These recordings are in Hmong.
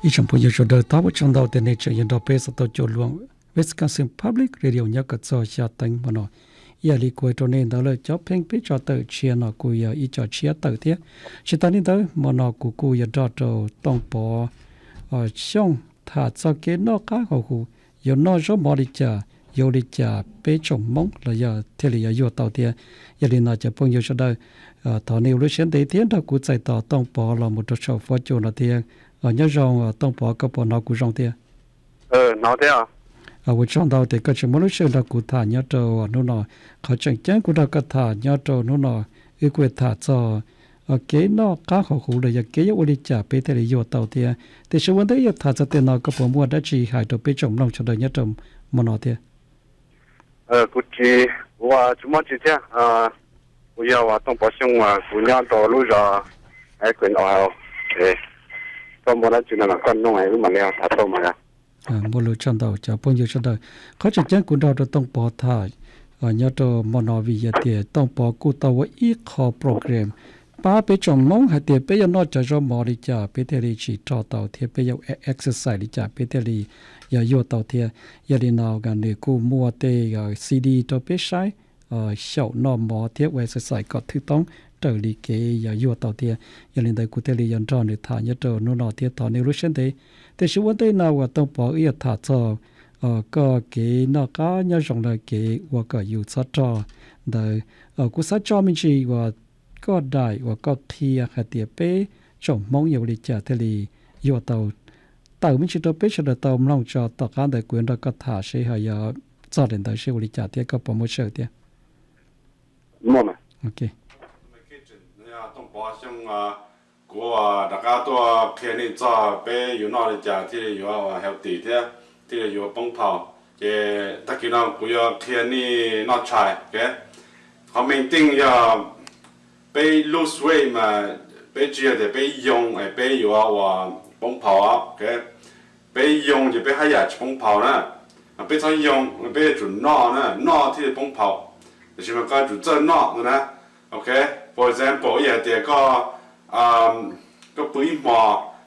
Ib tsoom phooj ywg sawv daws, thov ua tsaug ntau tias nej tseem yuav nrog peb xov tooj cuaj luam Wisconsin Public Radio nyob kom txog xya teev hmo no. Ib yam li kuv hais rau nej ntawd lawm, cov pheej peb tso tawm tshiab no kuj yog ib co tshiab tawm thiab. Tsis tas li ntawd, hmo no kuv kuj yuav nrog rau Tooj Pov Xyooj tham txog kev noj qab haus huv, yuav noj zaub mov li cas, yuav ua li cas peb tsoom Hmoob los yog thiaj li yuav yuag tau thiab. Yog li no cov phooj ywg sawv daws, thov nej ua lub siab ntev thiab nrog kuv txais tos Tooj Pov los mus rau saum fuab cua no thiab. Nyob zoo Tooj Pov, koj puas hnov kuv zoo thiab? Ua tsaug ntau tias koj tseem muab lub sij hawm nrog kuv tham nyob rau hnub no. Qhov tseem ceeb kuv nrog koj tham nyob rau hnub no, wb kuj tham txog kev noj qab haus huv los yog kev yuav ua li cas peb thiaj li yuag tau thiab. Tiam sis ua ntej yuav tham txog tej no, koj puas muaj dab tsi hais rau peb tsoom mloog sawv daws nyob rau hmo no thiab? Kuv tsis, kuv tsis muaj tsi thiab. Kuv yog Tooj Pov Xyooj, kuv nyob rau lub zos Akron, Ohio. Koj muaj dab tsi no los koj nug wb mam li tham tau mas. Muaj lus tsaug ntau cov phooj ywg sawv daws. Qhov tseem ceeb kuv nrog rau Tooj Pov tham nyob rau hmo no vim yog tias Tooj Pov kuj tau ua ib qho program pab peb tsoom Hmoob hais tias peb yuav noj cov zaub mov li cas peb thiaj li tsis rog tau thiab peb yuav exercise li cas peb thiaj li yuav yuag tau thiab. Yog li no nws kuj muaj tej C D rau peb saib xyaum noj mov thiab ua exercise kom thwj toob raws li kev yuav yuag tau thiab. Yog li ntawd kuv thiaj li yuav nrog nws tham nyob rau hnub no thiab thov nej ua lub siab ntev. Tiam sis ua ntej no uas Tooj Pov wb yuav tham txog koj kev noj qab nyob zoo los kev ua kom yus txhob rog ntawd, kuv xav tso me ntsis uas koj daim uas koj qhia hais tias peb tsoom Hmoob yuav ua li cas thiaj li yuag tau, tawm me ntsis rau peb sawv daws tau mloog tso, tom qab ntawd kuv yuav nrog koj tham seb ho yuav txog daim ntawd seb ua li cas thiab koj puas muaj sij hawm thiab. Tooj Pov Xyooj, kuv rov qab tuaj qhia nej txog peb yuav noj li cas thiaj li yuav healthy thiab thiaj li yuav poob phau. Ces tag kis no kuv yuav qhia nej noj tshais, ok? Qhov main thing yog peb lose weight mas peb tsis yog tias peb yoo es peb yuav ua poob phau, ok? Peb yoo ces peb haj yam tsis poob phau na. Peb txhob yoo, peb yuav tsum noj na, noj thiaj li poob phau. Tiam sis mas koj yuav tsum txawj noj no na, ok? For example, ib yam tias koj, koj pw ib hmo,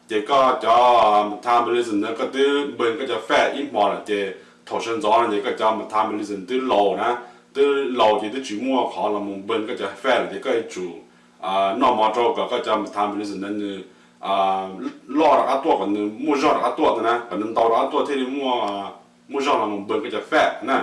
ces koj cov metabolism na, koj twb burn koj cov fat ib hmo lawm ces thaum sawv ntxov no ces koj cov metabolism twb laus na, twb laus ces twb tsis muaj qhov los mus burn koj cov fat lawm ces koj yuav tsum noj mov rau kom koj cov metabolism na nws loj rov qab tuaj, kom nws muaj zog rov qab tuaj na, kom nws ntau rov qab tuaj thiaj li muaj, muaj zog los mus burn koj cov fat na.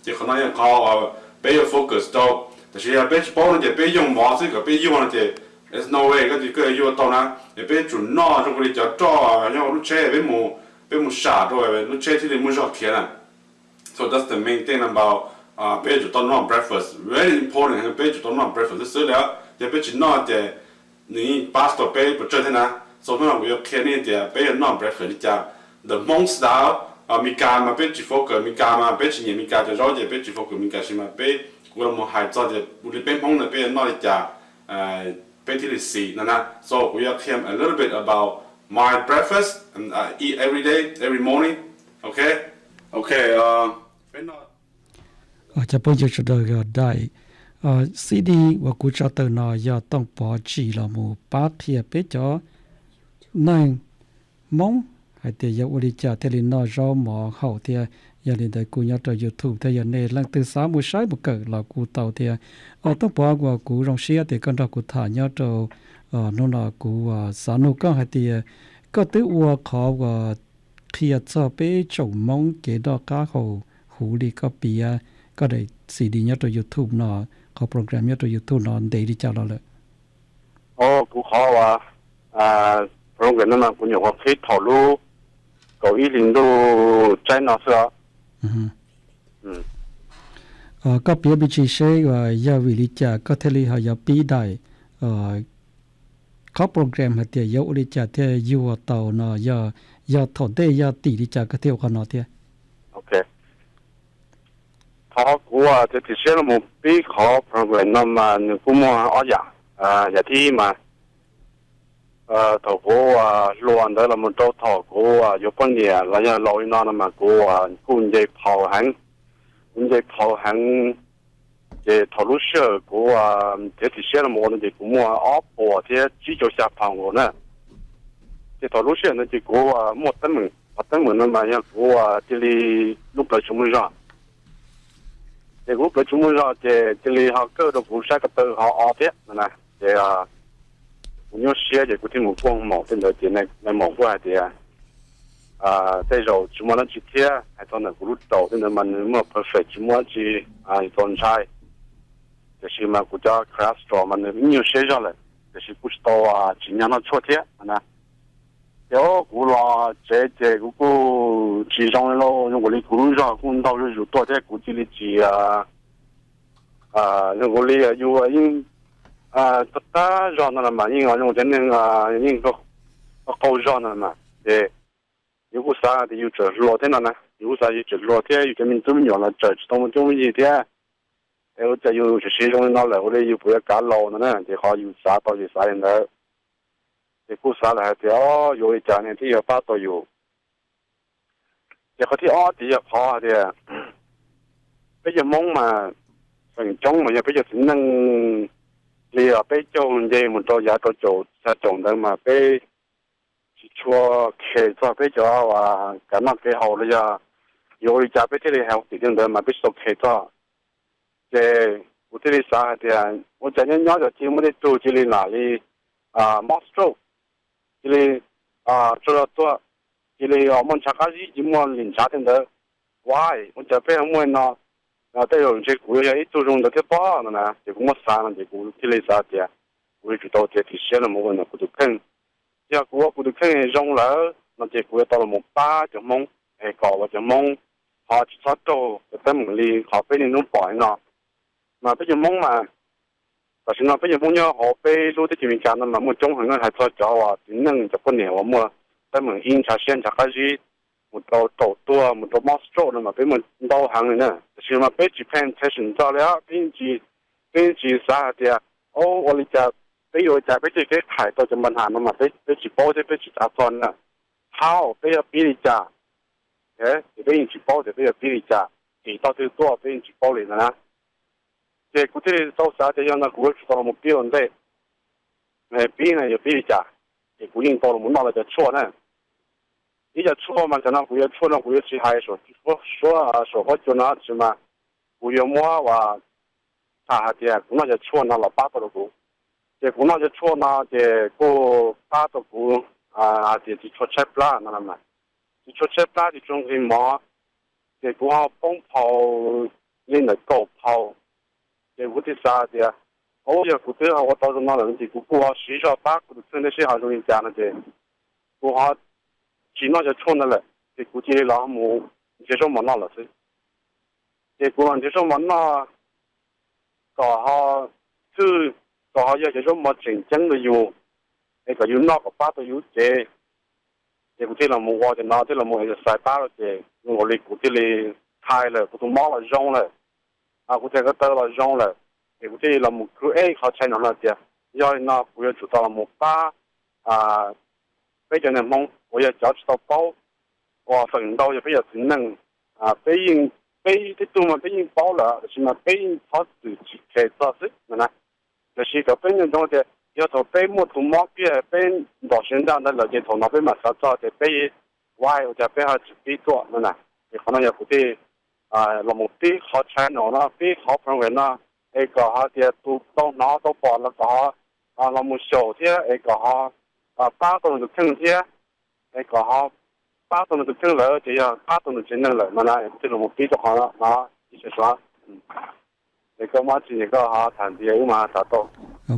Ces qhov no yog qhov peb yuav focus rau. Tiam sis yog peb tsis paub no ces peb yoo mov xwb kom peb yuag no ces there's no way koj yuav yuag tau na. Es peb tsum noj zoo li cov roj nyob hauv lub tsheb, peb mus, peb mus sam rau lub tsheb thiaj li muaj zog khiav na. So that's the main thing about peb tsum tau noj breakfast, very important, peb tsum tau noj breakfast xwb xwb li. Yog peb tsis noj ces nws yeej pass tau peb pes tsawg thiab na. So hnub no kuv yuav qhia nej tias peb yuav noj breakfast li cas. The Hmong style, Meskas mas peb tsis focus, Meskas mas peb tsis nyiam Meskas cov zaub ces peb tsis focus Meskas, tiam sis mas peb, kuv los mus hais txog tias ua li peb Hmoob ntawd peb yuav noj li cas peb thiaj li xis no na. So kuv yuav qhia a little bit about my breakfast and I eat every day, every morning. Ok, ok. Cov phooj ywg sawv daws, daim C D uas kuv tso tawm no yog Tooj Pov tsim los mus pab qhia peb cov neeg Hmoob hais tias yuav ua li cas thiaj li noj zaub mov haum thiab. Yog li ntawd kuj nyob rau YouTube thiab, yog nej leej twg xav mus saib mus kawm los kuj tau thiab. Tooj Pov, uas kuv zoo siab tias koj nrog kuv tham nyob rau hnub no, kuv xav nug koj hais tias koj twb ua qhov uas qhia txog peb tsoom Hmoob kev noj qab haus huv li koj piav koj daim C D nyob rau YouTube no, qhov program nyob rau YouTube no ntev li cas los lawm? Kuv qhov uas program no mas kuv nyuam qhuav qhib thaum lub kaum ib hlis ntuj tsaib no xwb os. Koj piav me ntsis seb uas yog vim li cas koj thiaj li ho yuav pib daim qhov program hais tias yuav ua li cas thiaj yuag tau no, yog thaum ntej yog tim li cas koj thiaj ua qhov no thiab? Qhov kuv txiav txim siab los mus pib qhov program no mas nws kuj muaj ob yam. Yam thib ib mas thaum kuv hluas ntawd los mus rau thaum kuv yuav poj niam los yog laus li no no mas kuv kuj nce phau heev. Kuv nce phau heev, ces thaum lub sij hawm kuv txiav txim siab los mus ua no ces kuv muaj ob puas thiab tsib caug xya phau nkaus na. Ces thaum lub sij hawm ntawd ces kuv muaj teeb meem, qhov teeb meem no mas yog kuv cia li lub plawv tsis muaj zog. Ces kuv lub plawv tsis muaj zog ces cia li ho kawj rau kuv sab ko taw ho o thiab no na. Ces kuv nyuaj siab ces kuv thiaj mus kuaj maum tej ntawd ces nais maum kuj hais tias tej zaum tsis muaj dab tsi thiab, hais txog ntawm kuv lub raum tej ntawd mas nws muaj perfect tsis muaj dab tsi txaus ntshai. Tiam sis mas kuv cov cholesterol mas nws nyuaj siab zog lawm, tiam sis kuj tsis tau tsim nyog noj tshuaj thiab na. Ces kuv los tsev ces kuv kuj tsis zoo li lauj, zoo nkaus li kuv lub zog kuj ntau zuj zus tuaj thiab kuv cia li tsis zoo nkaus li yus yeej tag tag zog no los mas yeej zoo cov neeg yeej qaug zog no mas ces yus kuj xav tias yus tseem hluas thiab no na, yus kuj xav yus tseem hluas thiab yus cov me tub me nyuam los tseem tsis tau muaj cuab muaj yig thiab. Es ua cas yus tseem siv zoo li no lawm ua li yus puas yuav kav laus no na, ces qhov yus xav tau ces xav li ntawd. Ces kuj xav lawm hais tias o yuav ua li cas ne thiaj yuav pab tau yus. Ces qhov thib ob ces yog qhov hais tias peb cov Hmoob mas feem coob mas yog peb cov txiv neej li peb caug nce mus rau yav rau caum xya caum ntawd mas peb tsis tshua care txog peb cov kev noj kev haus los yog yuav ua li cas peb thiaj li healthy tej ntawd mas peb tsis tau care txog. Ces kuv thiaj li xav hais tias ua cas nyob nyob cov cia muaj tej tug cia li lam li mob stroke, cia li tsaug zog tuag, cia li muaj ntshav qab zib, cia muaj lim ntshav tej ntawd. Why? Ua cas peb ho muaj no? Tej zaum ntshe kuv yog ib tug zoo ntawd thiab pob no na. Ces kuv muab xav no ces kuv thiaj li xav tias kuv yuav tsum tau tias tim siab no mus ua kuv tus kheej. Yog kuv ua kuv tus kheej zoo lawm no ces kuv yuav tau los mus pab cov Hmoob es kom uas cov Hmoob ho tsis txhob raug cov teeb meem li qhov peb niaj hnub pom li no. Mas peb cov Hmoob mas tam sim no peb cov Hmoob nyob hauv peb lub teb chaws Amelikas no mas muaj coob heev na, hais txog cov uas txiv neej cov poj niam uas muaj teeb meem ib ntshav siab ntshav qab zib, mus rau raum tuag mus rau mob stroke no mas peb muaj ntau heev li na. Tiam sis mas peb tsis pay attention txog li, peb yeej tsis, peb yeej tsis xav hais tias o ua li cas peb yuav ua cas peb thiaj kev khais tau cov npa nham no mas peb tsis paub thiab peb tsis xav txog na. How peb yuav pib li cas? Ces peb yeej tsis paub tias peb yuav pib li cas, tim tog twg tuaj peb yeej tsis paub li ntawd na. Ces kuv thiaj li tau xav tias yog no kuv yuav tsum tau los pib ua ntej. Pib no yuav pib li cas? Ces kuv yeej tau los noj lawv cov tshuaj na. Ib cov tshuaj mas tam sim no kuv yuav tshuaj no kuv yuav tsis hais suab, suab huab cua no tiam sis mas kuv yuav muab uas tham hais tias kuv noj cov tshuaj no los pab tau rau kuv. Ces kuv noj cov tshuaj no ces kuj pab tau kuv hais tias tsis tshua tshaib plab no mas, tsis tshua tshaib plab tsis tshua nqhis mov, ces kuv ho poob phau li ntawm kaum phau. Ces kuv thiaj xav tias o yog kuv twb ho ua tau zoo no lawm ces kuv kuj ho siv zog pab kuv tus kheej thiab seb ho zoo li cas no ces kuv ho tsis noj cov tshuaj ntawd lawm ces kuv cia li los mus nrhiav zaub mov noj lawm xwb. Ces kuv los nrhiav zaub mov noj kom ho thwj, kom ho yog cov zaub mov tseem ceeb rau yus, es kom yus noj kom pab tau yus lub cev. Ces kuv thiaj los mus ua cov no thiab los mus exercise pab rau ces zoo nkaus li kuv thiaj li khai lawm, kuv tus mob los zoo lawm, kuv tes ko taw los zoo lawm. Ces kuv thiaj li los mus create qhov channel no tias yog li no kuv yuav tsum tau los mus pab peb cov neeg Hmoob uas yog cov tsis tau paub, uas feem ntau yog peb cov txiv neej. Peb yeej, peb tej tug mas peb yeej paub lawm tiam sis mas peb yeej txhob txwm tsis care txog xwb no na. Tiam sis kom peb nco ntsoov tias yog thaum peb muaj tus mob kiag peb ntom siav nraj ntawd lawm ces thaum no peb mam xav txog tias peb, why ua cas peb ho tsis pib tuaj no na. Ces qhov no yog kuv thiaj los mus pib qhov channel no, pib qhov program no, es kom ho tias tus tau hnov tau pom los kom ho los mus xyaum thiab es kom ho pab tau nws tus kheej thiab, es kom ho pab tau nws tus kheej lawm ces yog pab tau nws tsev neeg lawm no na. Kuv thiaj los mus pib tau qhov no no ib sab suav. Es koj muaj dab tsi ces koj ho tham ntxiv wb mas tham tau.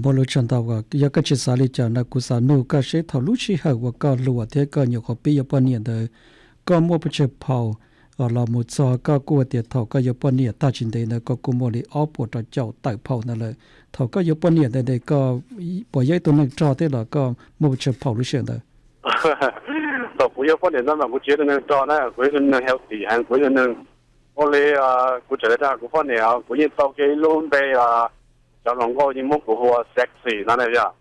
Muaj lus tshaj ntau, yog koj tsis xav li cas no kuv xav nug koj seb thaum lub sij hawm uas koj hluas thiab koj nyuam qhuav pib yuav poj niam ntawd, koj muaj pes tsawg pound? Los mus txog koj kuj tias thaum koj yuav poj niam tag tsis ntev ntawd koj kuj muaj li ob puas rau caum tawm pound ntawd lawm. Thaum koj yuav poj niam ntawd koj puas yog ib tug neeg rog thiab los koj muaj pes tsawg pound lub sij hawm ntawd? Thaum kuv yuav poj niam ntawd mas kuv tsis yog ib tug neeg rog na, kuv yog ib tug neeg healthy heev, kuv yog ib tug neeg ua li, kuv tseem hais rau kuv poj niam, kuv yeej tau kiag ib lub npe, cov hluas nkauj yeej muab kuv hu ua sexy no na yog.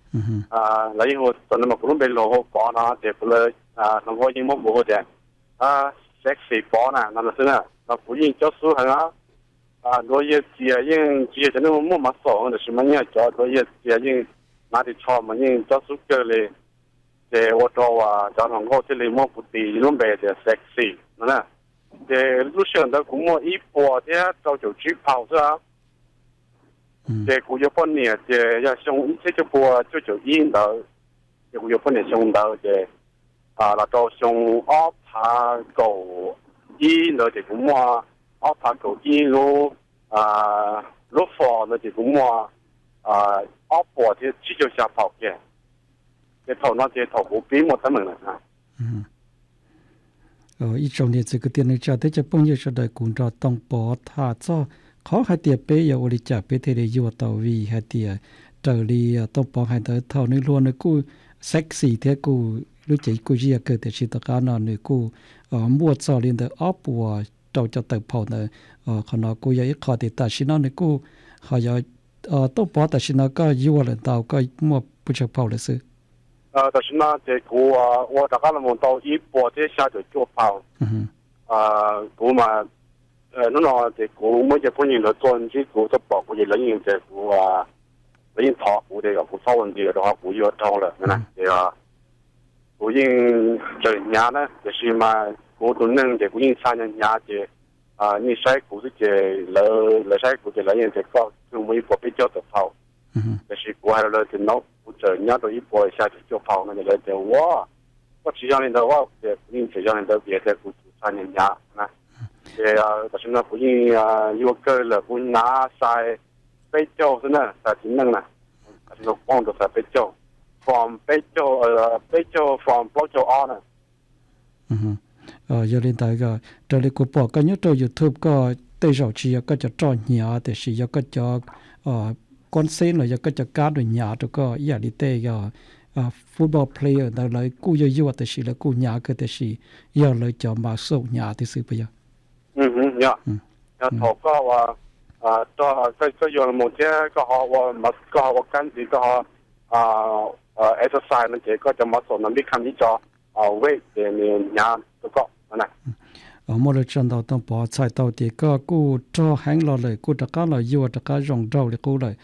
Lawv yeej hu txog no mas kuv lub npe hluas hu Pov no ces kuv, hluas nkauj yeej muab kuv hu tias sexy Pov na no xwb na. Los kuv yeej cob xub heev, duav yiag txias yeej tsis yog cov neeg muaj mav xaum tiam sis mas yeej yog cov duav yiag txias yeej hnav ris tsho mas yeej cob xub kawg li. Ces ua rau cov hluas nkauj thiaj li muab kuv tis lub npe tias Sexy no na. Ces lub sij hawm ntawd kuv muaj ib puas thiab rau caum tsib pound xwb. Ces kuv yuav poj niam ces yog xyoo ib txhiab cuaj pua cuaj caum ib ntawd, ces kuv yuav poj niam xyoo ntawd ces los rau xyoo ob phav kaum ib ntawd ces kuv muaj ob phav kaum ib lub, lub fos ntawd ces kuv muaj ob puas thiab tsib caug xya pound kiag. Ces thaum no ces thaum kuv pib muaj teeb meem lawm. Ib tsoom niam txiv kwv tij neej tsa thiab cov phooj ywg sawv daws, kuv nrog Tooj Pov tham txog qhov hais tias peb yuav ua li cas peb thiaj li yuag tau, vim hais tias raws li Tooj Pov hais ntawd thaum nws hluas nws kuj sexy thiab kuj lub cev kuj ziaj kawg, tiam sis tom qab no nws kuj muaj txog li ntawm ob puas rau caum tawm pound ntawd. Qhov no kuj yog ib qho tias tam sim no nws kuj ho yog, Tooj Pov tam sim no koj yuag lawm ntau, koj muaj pes tsawg pound lawm xwb? Tam sim no ces kuv ua rov qab los mus tau ib puas thiab xya caum cuaj pound. Kuv mas hnub no ces kuv muaj cov phooj ywg lawv tuaj ntsib kuv tuaj pom kuv ces lawv yeej tias kuv, lawv yeej thov kuv tias kom kuv txhob ua ntxiv rau qhov kuv yuag dhau lawm na. Ces kuv yeej tseem hnyav na, tiam sis mas kuv tus neeg ces kuv yeej txhaj hnyav hnyav ces yeej saib kuv xwb ces lawv, lawv saib kuv ces lawv yeej tias koj twb muaj ib puas peb caug tawm pound. Tiam sis kuv hais rau lawv tias no kuv tseem nyob rau ib puas xya caum cuaj pound no ces lawv tias ua, koj tsis yog li ntawd, tias kuv yeej tseem yog li ntawd vim tias kuv txhaj hnyav hnyav na. Ces tam sim no kuv yeej yuag kawg lawm, kuv hnav size peb caug xwb na, size txiv neej na. Tam sim no kuv poob rau size peb caug, from peb caug, peb caug from plaub caug ob na. Yog li ntawd, raws li kuv pom koj nyob rau YouTube koj tej zaum tsis yog koj cov roj hnyav tiam sis yog koj cov kuab xeb los yog koj cov kab nws hnyav rau koj ib yam li tej yog football player ntawd lawv kuj yuag yuag tiam sis lawv kuj hnyav kawg tiam sis yog lawv cov muscle hnyav thiab xwb puas yog? Yog, yog thaum koj, koj yuag los mus thiab koj ho ua, koj ho ua kab ntxiv, koj ho exercise no ces koj cov muscle no become ib co weight ces nws hnyav rau koj. Muaj lus tsaug ntau Tooj Pov, txhais tau tias koj kuj rog heev los lawm kuj rov qab los yuag rov qab zoo nraug li qub lawm.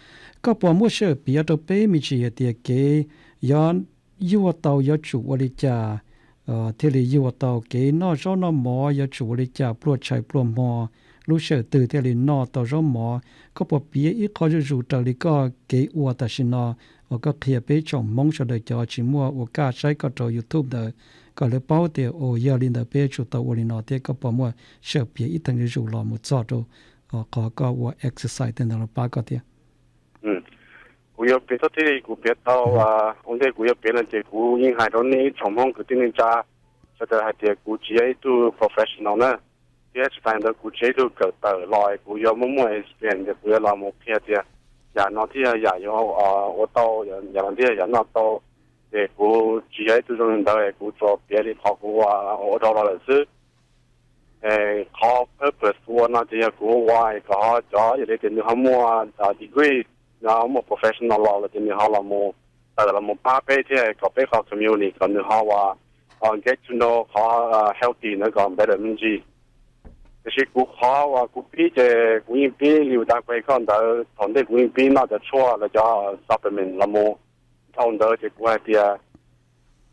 Koj puas muaj sij hawm piav rau peb me ntsis hais tias kev yuav, yuag tau yuav tsum ua li cas thiaj li yuag tau, kev noj zaub noj mov yuav tsum ua li cas, pluaj tshais pluaj hmo, lub sij hawm twg thiaj li noj tau zaub mov? Koj puas piav ib qho zuj zus raws li koj kev ua tam sim no uas koj qhia peb tsoom Hmoob sawv daws cov tsis muaj ua kaj saib koj rau YouTube ntawd kom lawv paub tias ua yog li ntawd peb yuav tsum tau ua li no thiab? Koj puas muaj sij hawm piav ib theem zuj zus los mus txog rau qhov koj ua exercise tej ntawd los pab koj thiab? Kuv yuav piav txog txij li kuv piav tau, ua ntej kuv yuav piav no ces kuv yeej hais rau nej ib tsoom Hmoob kwv tij neej tsa sawv daws hais tias kuv tsis yog ib tug professional na, thiab tsis tas li ntawd kuv tsis yog ib tug kawm tawm los kuv yuav muaj muaj experience ces kuv yuav los mus qhia tias yam no thiaj yog yam yuav ua tau, yam no thiaj yog yam noj tau. Ces kuv tsis yog ib tug zoo li ntawd, kuv tsuas piav li qhov kuv ua dhau los lawm xwb. Qhov purpose kuv ua no ces yog kuv ua kom ho cov yog li tias nws ho muaj degree, nws ho muaj professional los lawm ces nws ho los mus tawm los mus pab peb thiab kom peb qhov community kom nws ho ua get to know qhov healthy ntawd kom better me ntsis. Tiam sis kuv qhov uas kuv pib ces kuv yeej pib li uas dag kuv hais koj ntawd, thaum ntej kuv yeej pib noj cov tshuaj lawv cov supplement los mus dhau ntawd ces kuv hais tias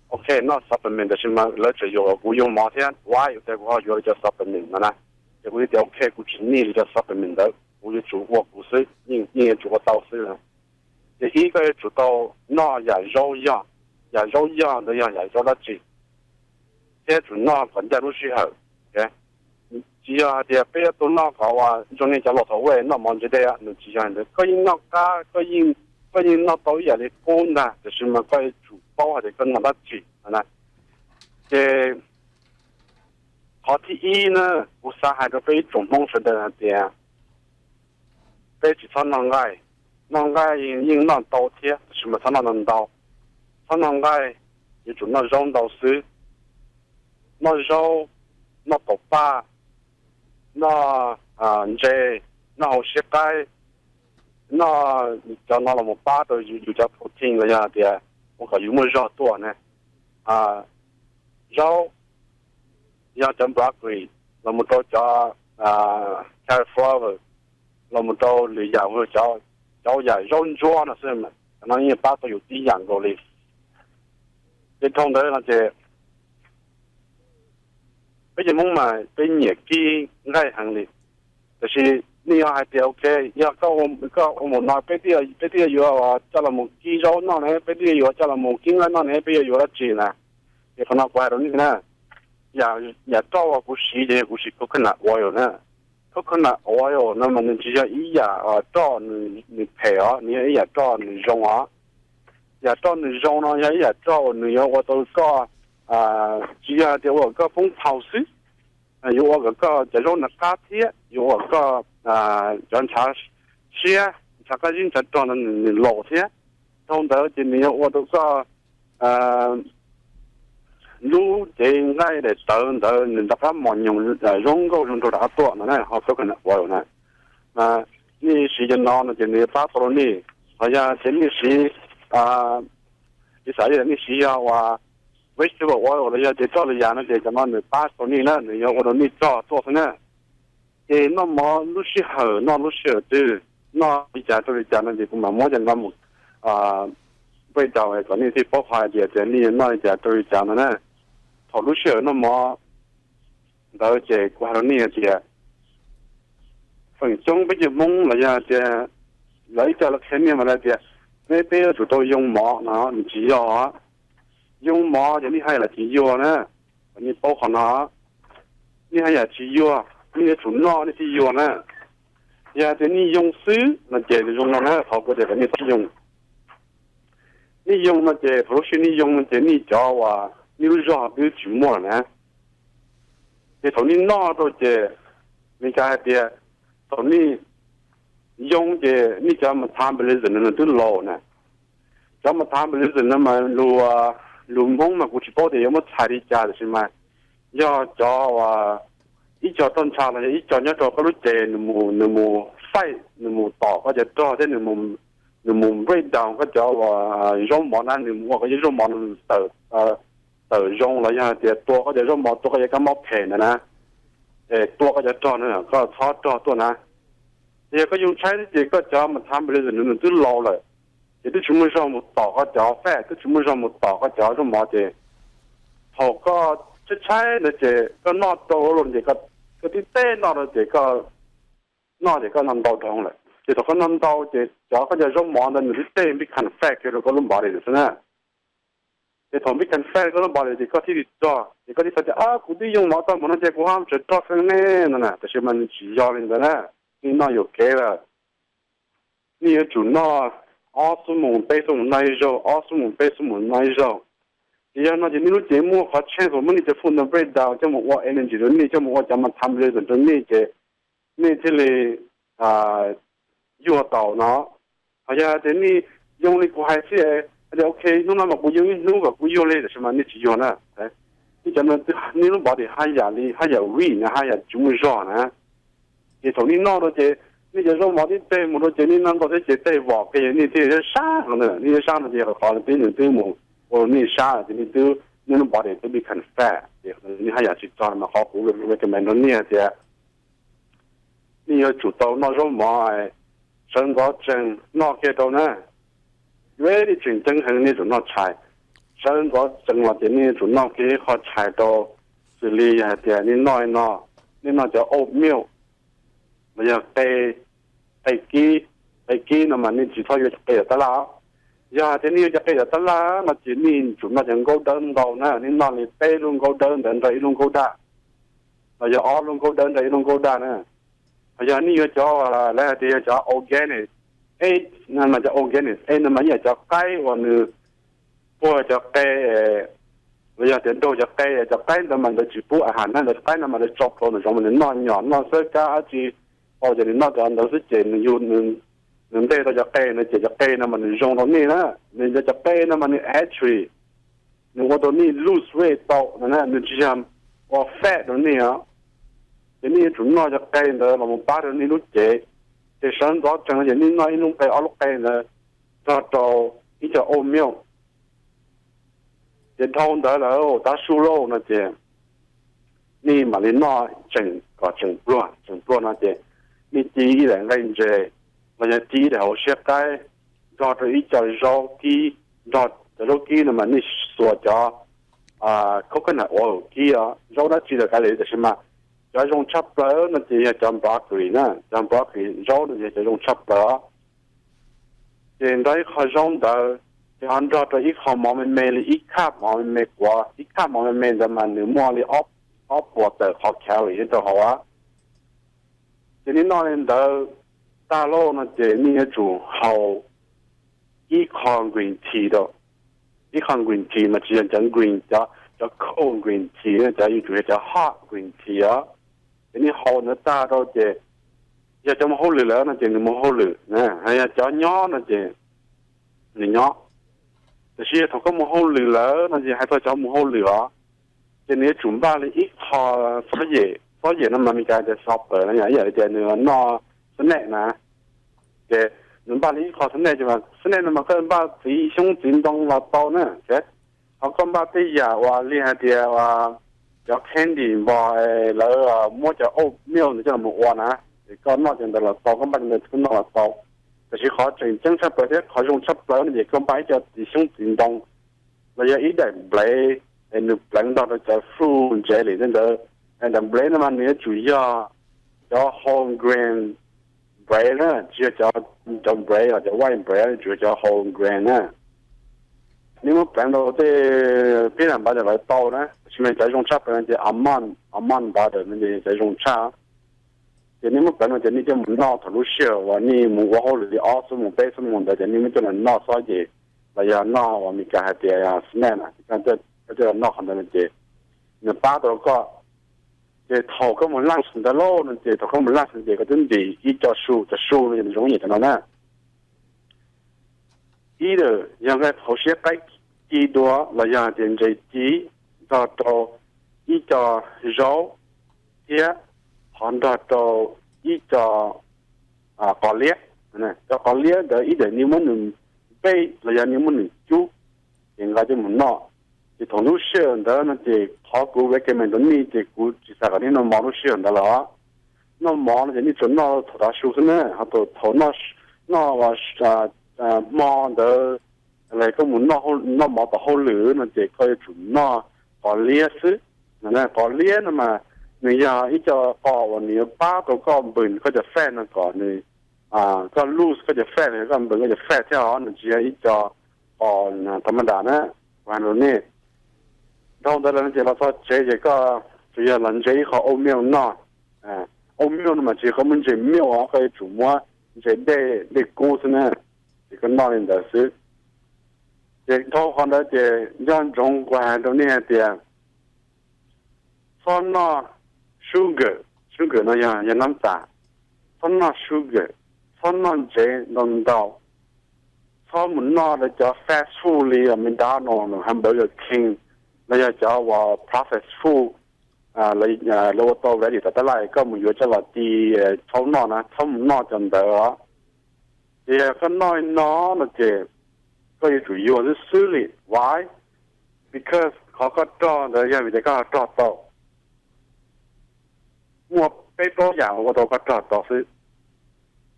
ok, noj supplement tab sis mas lawv tseem yuam kom kuv yuav mov thiab, ua ua cas kuv ho yuav li cov supplement no na. Ces kuv thiaj tias ok, kuv tsis need li cov supplement ntawd, kuv yuav tsum ua kuv xwb, yeej yuav tsum ua tau xwb. Ces ib, koj yuav tsum tau noj yam zaub yog, yam zaub yog ntawd yog yam zaub dab tsi, thiab tsum noj kom ncaj lub sij hawm. Tsis yog hais tias peb yuav tau noj kom ua zoo li cov laus thaum ub noj mov ntse dej, nws tsis yog li ntawd. Koj yeej noj qab, koj yeej noj tau ib yam li qub ntag, tiam sis mas koj yuav tsum paub hais tias koj noj dab tsi na. Ces qhov thib ib na, kuv xav hais rau peb ib tsoom Hmoob sawv daws hais tias peb tsis txhob noj nqaij. Noj nqaij yeej noj tau thiab, tiam sis mas txhob noj ntau ntau. Txhob noj nqaij, yuav tsum noj zaub ntau xwb. Noj zaub, noj taum paj, noj ntses, noj hauv siab qaib, noj cov no los mus pab rau yus cov protein los yog tias ua kom yus muaj zog tuaj ne. Zaub, yog cov broccoli los mus rau cov cauliflower, los mus rau lwm yam, cov yam zaub ntsuab no xwb, cov no yeej pab tau yus tib yam nkaus li. Ces dhau ntawd no ces peb cov Hmoob mas peb nyiam kib nqaij heev li. Tiam sis nej yog hais tias ok, yog koj ua mus no peb twb yuav coj los mus kib zaub noj ne, peb twb yuav coj los mus kib nqaij noj ne, peb yuav yuav dab tsi na? Ces qhov no kuv hais rau nej na, yam roj uas kuv siv ces yog kuv siv coconut oil na. Coconut oil no mas nws tsis yog ib yam roj nws phem os, nws yog ib yam roj nws zoo os. Yam roj nws zoo no yog ib yam roj uas nws yuav ua tau koj, tsis yog tias ua kom koj poob thaus xwb, yuav ua kom koj cov zaub nws qab thiab yuav ua koj cov ntshav siab, ntshav qab zib ntshav rog no nws laus thiab. Dhau ntawd ces nws yuav ua rau koj lub cev nqaij daim tawv ntawd nws rov qab mos nyoos zoo nkauj zoo nraug rov qab tuaj no na, ho coconut oil na. Nej siv cov no no ces nws yuav pab tau rau nej. Ho yog tias nej siv, ib xav yog nej siv yog uas vegetable oil los yog tias roj li yas no ces cov no nws pab tau nej na, nws yuav ua rau nej rog tuaj xwb na. Ces noj mov lub sij hawm noj lub sij hawm twg, noj li cas rau li cas no ces kuv mam muab cov no mus break down kom nej thiaj paub qhov hais tias nej yuav noj li cas rau li cas no na. Thaum lub sij hawm noj mov ntawd ces kuv hais rau nej hais tias feem coob peb cov Hmoob los yog tias lawv ib co lawv qhia nej mas lawv tias peb, peb yuav tsum tau yoo mov no, nws tsis yog. Yoo mov ces nej haj yam tsis yuag na, kom nej paub qhov no. Nej haj yam tsis yuag, nej yuav tsum noj nej thiaj yuag na. Yog tias nej yoo xwb no ces zoo no na, qhov kuv tias kom nej txhob yoo. Nej yoo no ces thaum lub sij hawm nej yoo no ces nej cov uas nej lub zog twb tsis muaj lawm na. Ces thaum nej noj rau ces, Meskas hais tias thaum nej yoo ces nej cov metabolism no nws twb laus na. Cov metabolism no mas lus Hmoob mas kuv tsis paub tias yuav muab txhais li cas tiam sis mas yog cov uas ib co roj ntsha los yog ib co nyob rau koj lub cev nws mus, nws mus fight, nws mus tom koj cov rog thiab nws mus break down koj cov uas zaub mov na, nws mus ua koj cov zaub mov nws tawm zoo los yog tias tua koj cov zaub mov, tua koj cov kab mob phem ntawd na, tua koj cov rog na, koj txhob rog tuaj na. Ces yog koj yoo tshaib ces koj cov metabolism nws twb laus lawm, ces twb tsis muaj zog mus tom koj cov fat, twb tsis muaj zog mus tom koj cov zaub mov ces thaum koj tshaib tshaib ntawd ces koj noj rau lawm ces koj tib teb noj rau ces koj noj ces koj noj ntau dhau lawm. Ces thaum koj noj ntau ces cov koj cov zaub mov ntawd nws twb teb become fat kiag rau koj lub body lawm xwb na. Ces thaum become fat koj lub body ces koj thiaj li rog, ces koj thiaj xav tias kuv twb yoo mov tau mus no ces kuv ho tseem rog heev ne no na. Tiam sis mas nws tsis yog li ntawd na. Nej noj yuam kev lawm. Nej yuav tsum noj ob xuab moos peb xuab moos noj ib zaug, ob xuab moos peb xuab moos noj ib zaug. Ces yog no ces nej lub cev muaj qhov chance uas muab nej cov food ntawd break down coj mus ua energy rau nej, coj mus ua cov metabolism rau nej ces nej thiaj li yuag tau no. Ho yog tias nej yoo li kuv hais xwb, hais tias ok hnub no mas kuv yoo ib hnub kom kuv yuag li, tiam sis mas nej tsis yuag na. Nej cov no nej lub body haj yam li haj yam weak na, haj yam tsis muaj zog na. Ces thaum nej noj rau ces nej cov zaub mov twb teg mus rau ces nej noj ntau thiab ces teg vom kiag, nej thiaj sab no na. Nej sab no ces qhov qhov twb nws twb mus ua rau nej sab ces nej twb, nej lub body twb become fat ces nej haj yam tsis rog. Mas qhov kuv recommend rau nej tias nej yuav tsum tau noj zaub mov sawv ntxov tsees noj kiag rau na. Yuav ib tseem ceeb heev nej tsum noj tshais. Sawv ntxov tsees los ces nej yuav tsum noj kiag ib qho tshais rau, xws li yog hais tias nej noj no, nej noj cov oat milk los yog qe, qe kib, qe kib no mas nej tsis txhob yuav cov qe tom tab laj. Yog hais tias nej yuav cov qe tom tab laj no ces nej tsum noj cov nkaub dawb ntau na, nej noj li peb lub nkaub dawb ntawd nrog ib lub nkaub daj, los yog ob lub nkaub dawb nrog ib lub nkaub daj na. Ho yog nej yuav cov lawv hais tias yog cov organic egg no mas cov organic egg no mas ib yam cov qaib uas nws puag cov qe, los yog tias nraug cov qe, cov qaib ntawd mas ntawd tsis pub a has na, ntawd cov qaib no mas lawv tso plaub nws zoo mas nws noj nyom noj xwb kab dab tsi, ces nws noj cov ntawd xwb ces nws yug, nws nteg tau cov qe no ces cov qe no mas nws zoo rau nej na. Nws cov qe no mas nws actually nws ua rau nej lose weight tau no na, nws tsis yog ua fat rau nej os. Ces nej yuav tsum noj cov qe ntawd los mus pab rau nej lub cev. Ces sawv ntxov tsees no ces nej noj ib lub qe ob lub qe ntawd nrog rau ib co oat milk. Ces dhau ntawd lawm tav su lauj no ces nej mam li noj tseem kom tseem pluag, tseem pluag no ces nej ci ib daim nqaij ntses los yog ci ib daim hauv siab qaib nrog rau ib co zaub kib nrog Cov zaub kib no mas nej xuas cov coconut oil kib os, zaub dab tsi los kav liam, tab sis mas cov zoo tshaj plaws no ces yog cov broccoli na, cov broccoli zaub no ces yog cov zoo tshaj plaws os. Ces nrog ib qho zaub ntawd, ces ho nrog rau ib qho mov me me li ib cup mov me me quav, ib cup mov me me ntawd mas nws muaj li ob puas tawm qhov calorie nyob rau hauv. Ces nej noj li ntawd tag lawm no ces nej yuav tsum haus ib qho green tea rau. Ib qho green tea mas tsis yog cov green, cov, cov cold green tea, cov yuav tsum yog cov hot green tea os. Ces nej haus ntawd tag rau ces yog cov mus hauj lwm lawm no ces nws mus hauj lwm, yog cov nyob no ces nws nyob. Tiam sis yog thaum koj mus hauj lwm lawm no ces hais txog cov mus hauj lwm os, ces nws yuav tsum npaj li ib qho txob yem, txob yem no mas Meskas tias supper no yog ib yam li tias nws noj snack na. Ces nws npaj li ib qho snack, ces mas snack no mas koj npaj txiv xyoob txiv ntoo los tau na. Ho koj npaj tej yam uas li hais tias cov candy npog lawv muab cov oatmeal ntawd coj los ua na, ces koj noj cov ntawd los tau, koj npaj cov ntawd koj noj los tau. Tiam sis qhov tseem ceeb tshaj plaws thiab qhov zoo tshaj plaws no ces koj npaj ib co txiv xyoob txiv ntoo los yog ib daim nplev es nws pleev nrog rau cov fruit jelly tej ntawd. Daim nplev no mas nws yuav tsum yog cov whole grain bread na, tsis yog cov bread los cov white bread, yuav tsum yog cov whole grain na. Nej muab pleev rau tej peanut butter los tau na, tab sis mas cov zoo tshaj plaws no ces almond, almond butter no ces cov zoo tshaj. Ces nej muab pleev no ces nej coj mus noj thaum lub sij hawm uas nej mus ua hauj lwm li ob xuab moos peb xuab moos ntawd ces nej muab coj los noj txob yem los yog noj uas Meskas hais tias snack na, koj coj los noj qhov ntawd no ces nws pab tau koj. Ces thaum koj mus lunch ntawd lauj no ces thaum koj mus lunch no ces koj twb ntim ib co su, cov su no ces nws zoo ib yam cov no na. Either yog nqaij qhauv siab qaib ci dua los yog hais tias ntses ci nrog rau ib co zaub thiab ho nrog rau ib co qos liab. Cov qos liab ntawd either nej muab nws npej los yog nej muab nws cub, ces nqa coj mus noj. Ces thaum lub sij hawm ntawd no ces qhov kuv recommend rau nej ces kuv tsis xav kom nej noj mov lub sij hawm ntawd lawm. Noj mov no ces nej tsuas noj thaum tav su xwb na, ho thaum noj hmo ntawd los koj mus noj mov tom hauj lwm no ces koj yuav tsum noj qos liab xwb. Qos liab no mas nws yog ib co qos uas nws yuav pab rau koj burn koj cov fat no kom nws, koj lose koj cov fat, koj burn koj cov fat thiab os, nws tsis yog ib co qos tha ma da na. Kuv hais rau nej, dhau ntawd lawm no ces los txog tsev ces koj tsuas yog los ntse ib qho oatmeal noj. Oatmeal no mas tsis yog koj muab ntses milk os, koj yuav tsum muab ntses dej, dej kub xwb na, ces koj noj li ntawd xwb. Ces dhau qhov ntawd ces nco ntsoov kuv hais rau nej hais tias txhob noj sugar, sugar no yog, yog nab tas, txhob noj sugar, txhob noj ntsev ntau ntau, txhob mus noj lawv cov fast food li McDonald's, hamburger king, los yog cov uas processed food lawv ua tau ready tas tab laj koj mus yuav coj los ti txhob noj na, txhob mus noj cov ntawd os. Ces yog koj noj li no no ces koj yuav tsum yuag xwb xwb li. Why? Because qhov koj rog ntawd yog vim tias koj ho rog tau. Muaj peb plaub yam ua tau koj rog tau xwb.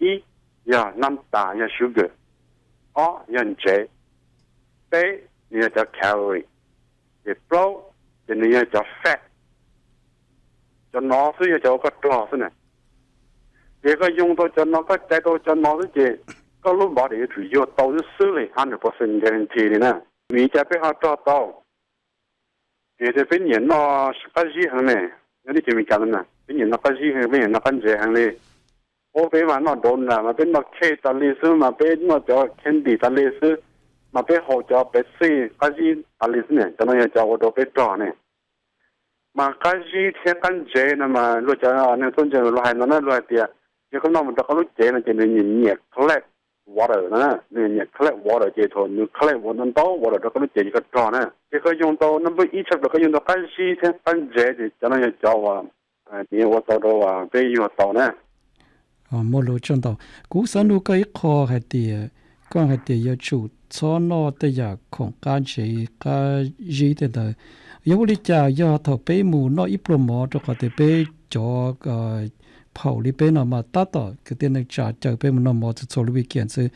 Ib, yog nab tas yog sugar. Ob, yog ntsev. Peb, nws yog cov calorie. Ces plaub, ces nws yog cov fat. Cov no xwb yog cov ua koj rog xwb na. Ces koj yoo tau cov no, koj cais tau cov no xwb ces koj lub body yuav tsum yuag tau xwb xwb li, hundred percent guarantee li na. Vim li cas peb ho rog tau? Vim tias peb nyiam noj qab zib heev ne. Nyob teb chaws Amelikas no na peb nyiam noj qab zib heev, peb nyiam noj qab ntsev heev li. Ua peb mas noj donut mas peb noj cake tas li xwb, mas peb noj cov candy tas li xwb, mas peb haus cov Pepsi qab zib tas li xwb ne. Cov no yog cov ua rau peb rog ne. Mas qab zib thiab qab ntsev no mas luag cov neeg txawj ntse luag hais no na, luag hais tias yog koj noj mus rau koj lub cev no ces nws nyiam nyiam collect water no, nws nyiam collect water ces thaum nws collect ntau ntau water rau koj lub cev ces koj rog na. Ces koj yoo tau number ib tshaj plaws koj yoo tau qab zib thiab qab ntsev ces cov no yog cov uas ua tau rau peb yuag tau na. Muaj lus tsawg ntau. Kuv xav nug koj ib qho hais tias, koj hais tias yuav tsum txhob noj tej yam khoom qab ntsev qab zib tej ntawd. Yog ua li cas yog thaum peb mus noj ib pluag mov, rau qhov tias peb cov phaum li peb no mas tab tom kwv tij neej tsa caw peb mus noj mov txhua txhua lub weekend xwb,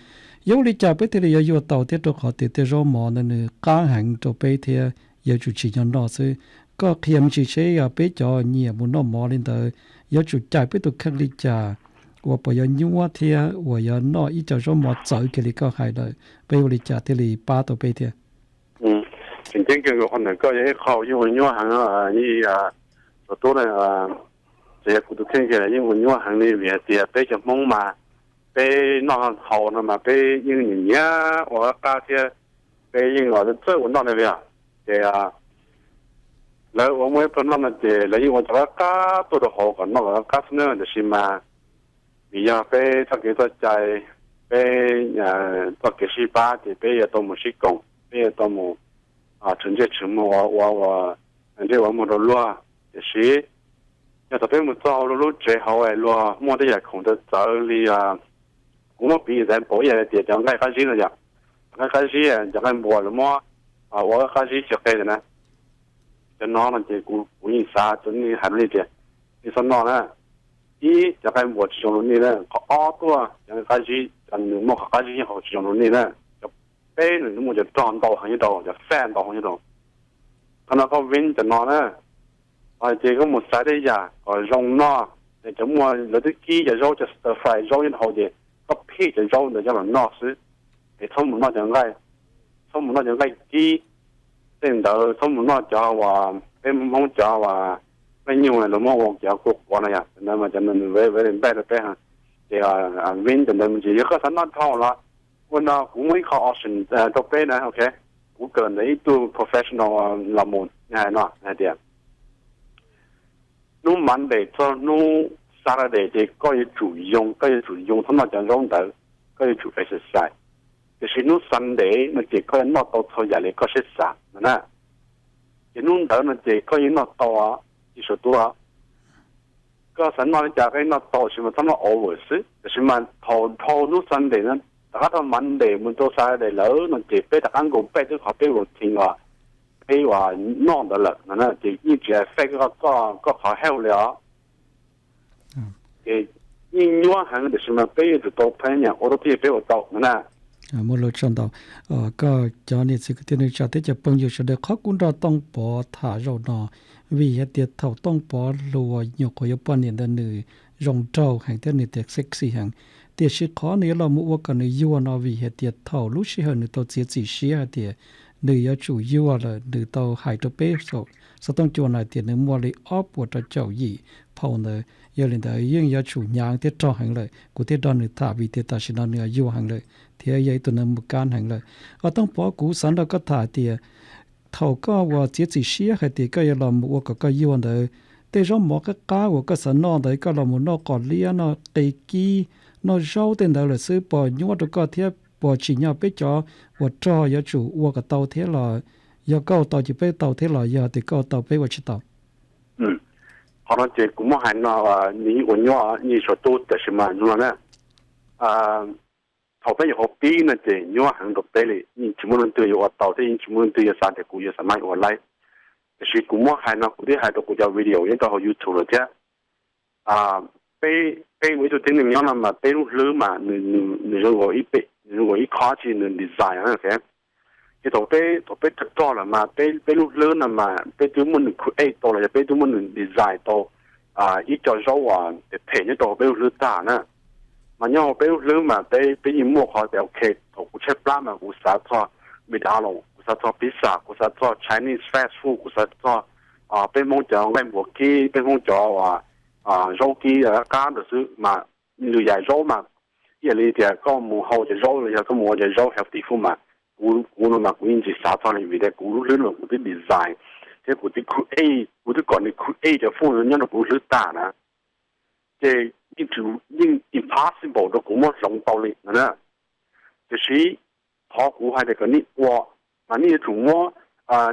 Yuav ua li cas peb thiaj li yuav yuag tau thiab, rau qhov tias tej zaub mov ntawd nws qab heev rau peb thiab yuav tsum tsim nyog noj xwb. Koj qhia me ntsis seb yog peb cov nyiam mus noj mov li ntawd yuav tsum cais peb tus kheej li cas uas puas yuav nyuaj thiab uas yuav noj ib co zaub mov txawv kiag li koj hais lawm, peb ua li cas thiaj li pab tau peb thiab? Tseem ceeb kiag qhov ntawm koj yog ib qho yeej ua nyuaj heev, Tub na. Txawm yog kuv tus kheej kiag los yeej ua nyuaj heev li, vim hais tias peb cov Hmoob mas peb noj haus no mas peb yeej nyiam nyiam ua qab qab thiab, peb yeej los txawj ua noj li os. Ces lawv ua muaj ib pluag noj no ces lawv yeej ua cov qab qab tuaj rau hauv kom noj kom qab qab xwb na. Tiam sis mas vim yog peb txoj kev txoj cai, peb txoj kev sib pab ces peb yuav tau mus sib koom, peb yuav tau mus tshwm ntsej tshwm muag ua ua ntsej ua muag rau luag. Tiam sis yog thaum peb mus txog hauv luag lub tsev hauv es luag muaj tej yam khoom txawv txawv li, kuv muab piv example ib yam li tias cov nqaij qab zib no yom, cov nqaij qab zib, cov nqaij npuas lawv muab ua qab zib tsis qe ntawm na. Cov no no ces kuv yeej xav rau nej hais rau nej tias nej txhob noj na. Ib, cov nqaij npuas tsis zoo rau nej na. Qhov ob tuaj, cov nqaij qab zib, cov nws muaj qhov qab zib nyob hauv tsis zoo rau nej na. Cov peb, nws muaj cov rog ntau heev nyob rau, cov fat ntau heev nyob rau. Qhov no koj vin cov no na, ces koj mus xaiv tej yam kom zoo noj, es cov muaj lawv twb kib cov zaub, cov stir fry zaub nyob rau hauv ces koj pick cov zaub ntawd coj los noj xwb. Es txhob mus noj cov nqaij, txhob mus noj cov nqaij kib, tej ntawd txhob mus noj cov uas peb Hmoob cov uas nqaij nyuj lawv muab ua cov kua quav no yom, cov ntawd mas cov ntawd nws very very bad rau peb. Ces vin cov ntawd me ntsis yog koj xav noj dhau los ua no kuv muaj ib qho option rau peb na, ok. Kuv kawm ntawm ib tug professional los mus hais no hais tias hnub Monday txog hnub Saturday ces koj yuav tsum yoo, koj yuav tsum yoo txhob noj cov zaub ntawd, koj yuav tsum exercise. Tiam sis hnub Sunday no ces koj yuav noj tau txhua yam li koj siab xav no na. Ces hnub ntawd no ces koj yeej noj tau, tsis txhob tuag. Koj xav noj li cas koj yeej noj tau, tab sis mas txhob noj over xwb. Tab sis mas thaum dhau hnub Sunday na, rov qab thaum Monday mus rau Saturday lawm no ces peb rov qab nkaus peb twb qhov peb routine uas peb uas noj ntawd lawm no na, ces yeej tsis affect koj, koj qhov health li os. Ces yeej nyuaj heev, tiam sis mas peb yuav tsum tau phab nyas ua tau thiaj peb ua tau no na. Muaj lus tsaug ntau. Koj cov niam txiv kwv tij neej tsa thiab cov phooj ywg sawv daws, qhov kuv nrog Tooj Pov tham zaum no vim hais tias thaum Tooj Pov hluas nyuam qhuav yuav poj niam ntawd nws zoo nraug heev thiab nws tias sexy heev. Tiam sis qhov nws yuav los mus ua kom nws yuag no vim hais tias thaum lub sij hawm nws tau txiav txim siab hais tias nws yuav tsum yuag lawm, nws tau hais rau peb xov tooj cua no hais tias nws muaj li ob puas rau caum yim pound ntawd. Yog li ntawd yeej yuav tsum hnyav thiab rog heev lawm. Kuv thiaj nrog nws tham vim tias tam sim no nws yuag heev lawm thiab yog ib tug neeg mus kab heev lawm. Tooj Pov, kuv xav nrog koj tham tias thaum koj uas txiav txim siab hais tias koj yuav los mus ua kom koj yuag ntawd, tej zaub mov qab qab uas koj xav noj ntawd koj los mus noj qos liab, noj qe kib, noj zaub tej ntawd lawm xwb, puas nyuaj rau koj thiab puas tsim nyog peb cov uas rog yuav tsum ua kom tau thiab los yog koj ua tau ces peb tau thiab los yog tias koj ua tau peb ua tsis tau? Qhov no ces kuv muab hais no, nws yeej ua nyuaj, yeej tsaus ntuj, tab sis mas zoo no na, thaum peb nyuam qhuav pib no ces nyuaj heev rau peb li, yeej tsis muaj leej twg yuav ua tau thiab yeej tsis muaj leej twg yuav xav tias kuv yuav xav mas ua laib. Tiam sis kuv muab hais no kuv twb hais rau kuv cov video nyob rau hauv YouTube lawm thiab. Peb, peb ua ib tug tib neeg nyob no mas peb lub hlwb mas nws, nws zoo nkaus ib, nws zoo nkaus ib qho tsi nws design na. Ces thaum peb, thaum peb rog rog lawm mas peb, peb lub hlwb no mas peb twb muab nws create tau los yog peb twb muab nws design tau ib co zaub uas phem phem nyob rau hauv peb lub hlwb tag na. Mas nyob hauv peb lub hlwb mas peb, peb yeej muaj qhov tias ok, thaum kuv tshaib plab mas kuv xav txog McDonald's, kuv xav txog pizza, kuv xav txog Chinese fast food, kuv xav txog peb Hmoob cov nqaij npuas kib, peb Hmoob cov zaub kib qab ntawd xwb mas, lwm yam zaub mas ib yam li tias koj mus hau cov zaub los yog koj mus ua cov zaub healthy food mas kuv, kuv no mas kuv yeej tsis xav txog li vim tias kuv lub hlwb no kuv twb design thiab kuv twb create, kuv twb kom nws create cov food nyob rau kuv lub hlwb tag na. Ces yeej, yeej impossible rau kuv muab hloov tau li no na. Tiam sis qhov kuv hais tias kom nej ua mas nej yuav tsum muab,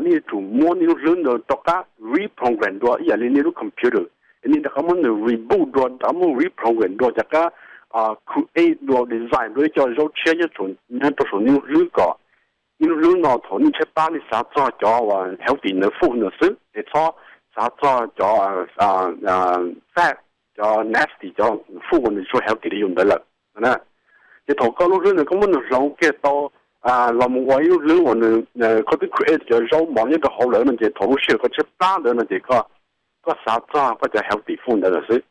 nej yuav tsum muab nej lub hlwb ntawd rov qab reprogram dua ib yam li nej lub computer, es nej rov qab muab nws reboot dua, rov qab muab reprogram dua, rov qab create dua, design dua ib co zaub tshiab nyob rau saum nej lub hlwb kom nej lub hlwb no thaum nej tshaib plab nej xav txog cov uas healthy ntawd food ntawd xwb, es txhob xav txog cov fat, cov nasty, cov food uas nws tsis healthy li yus ntawd lawm na. Ces thaum koj lub hlwb ntawd koj muab nws hloov kiag tau los mus ua ib lub hlwb uas nws, koj twb create cov zaub mov nyob rau hauv lawm no ces thaum lub sij hawm koj tshaib plab ntawd no ces koj, koj xav txog koj cov healthy food ntawd lawm xwb.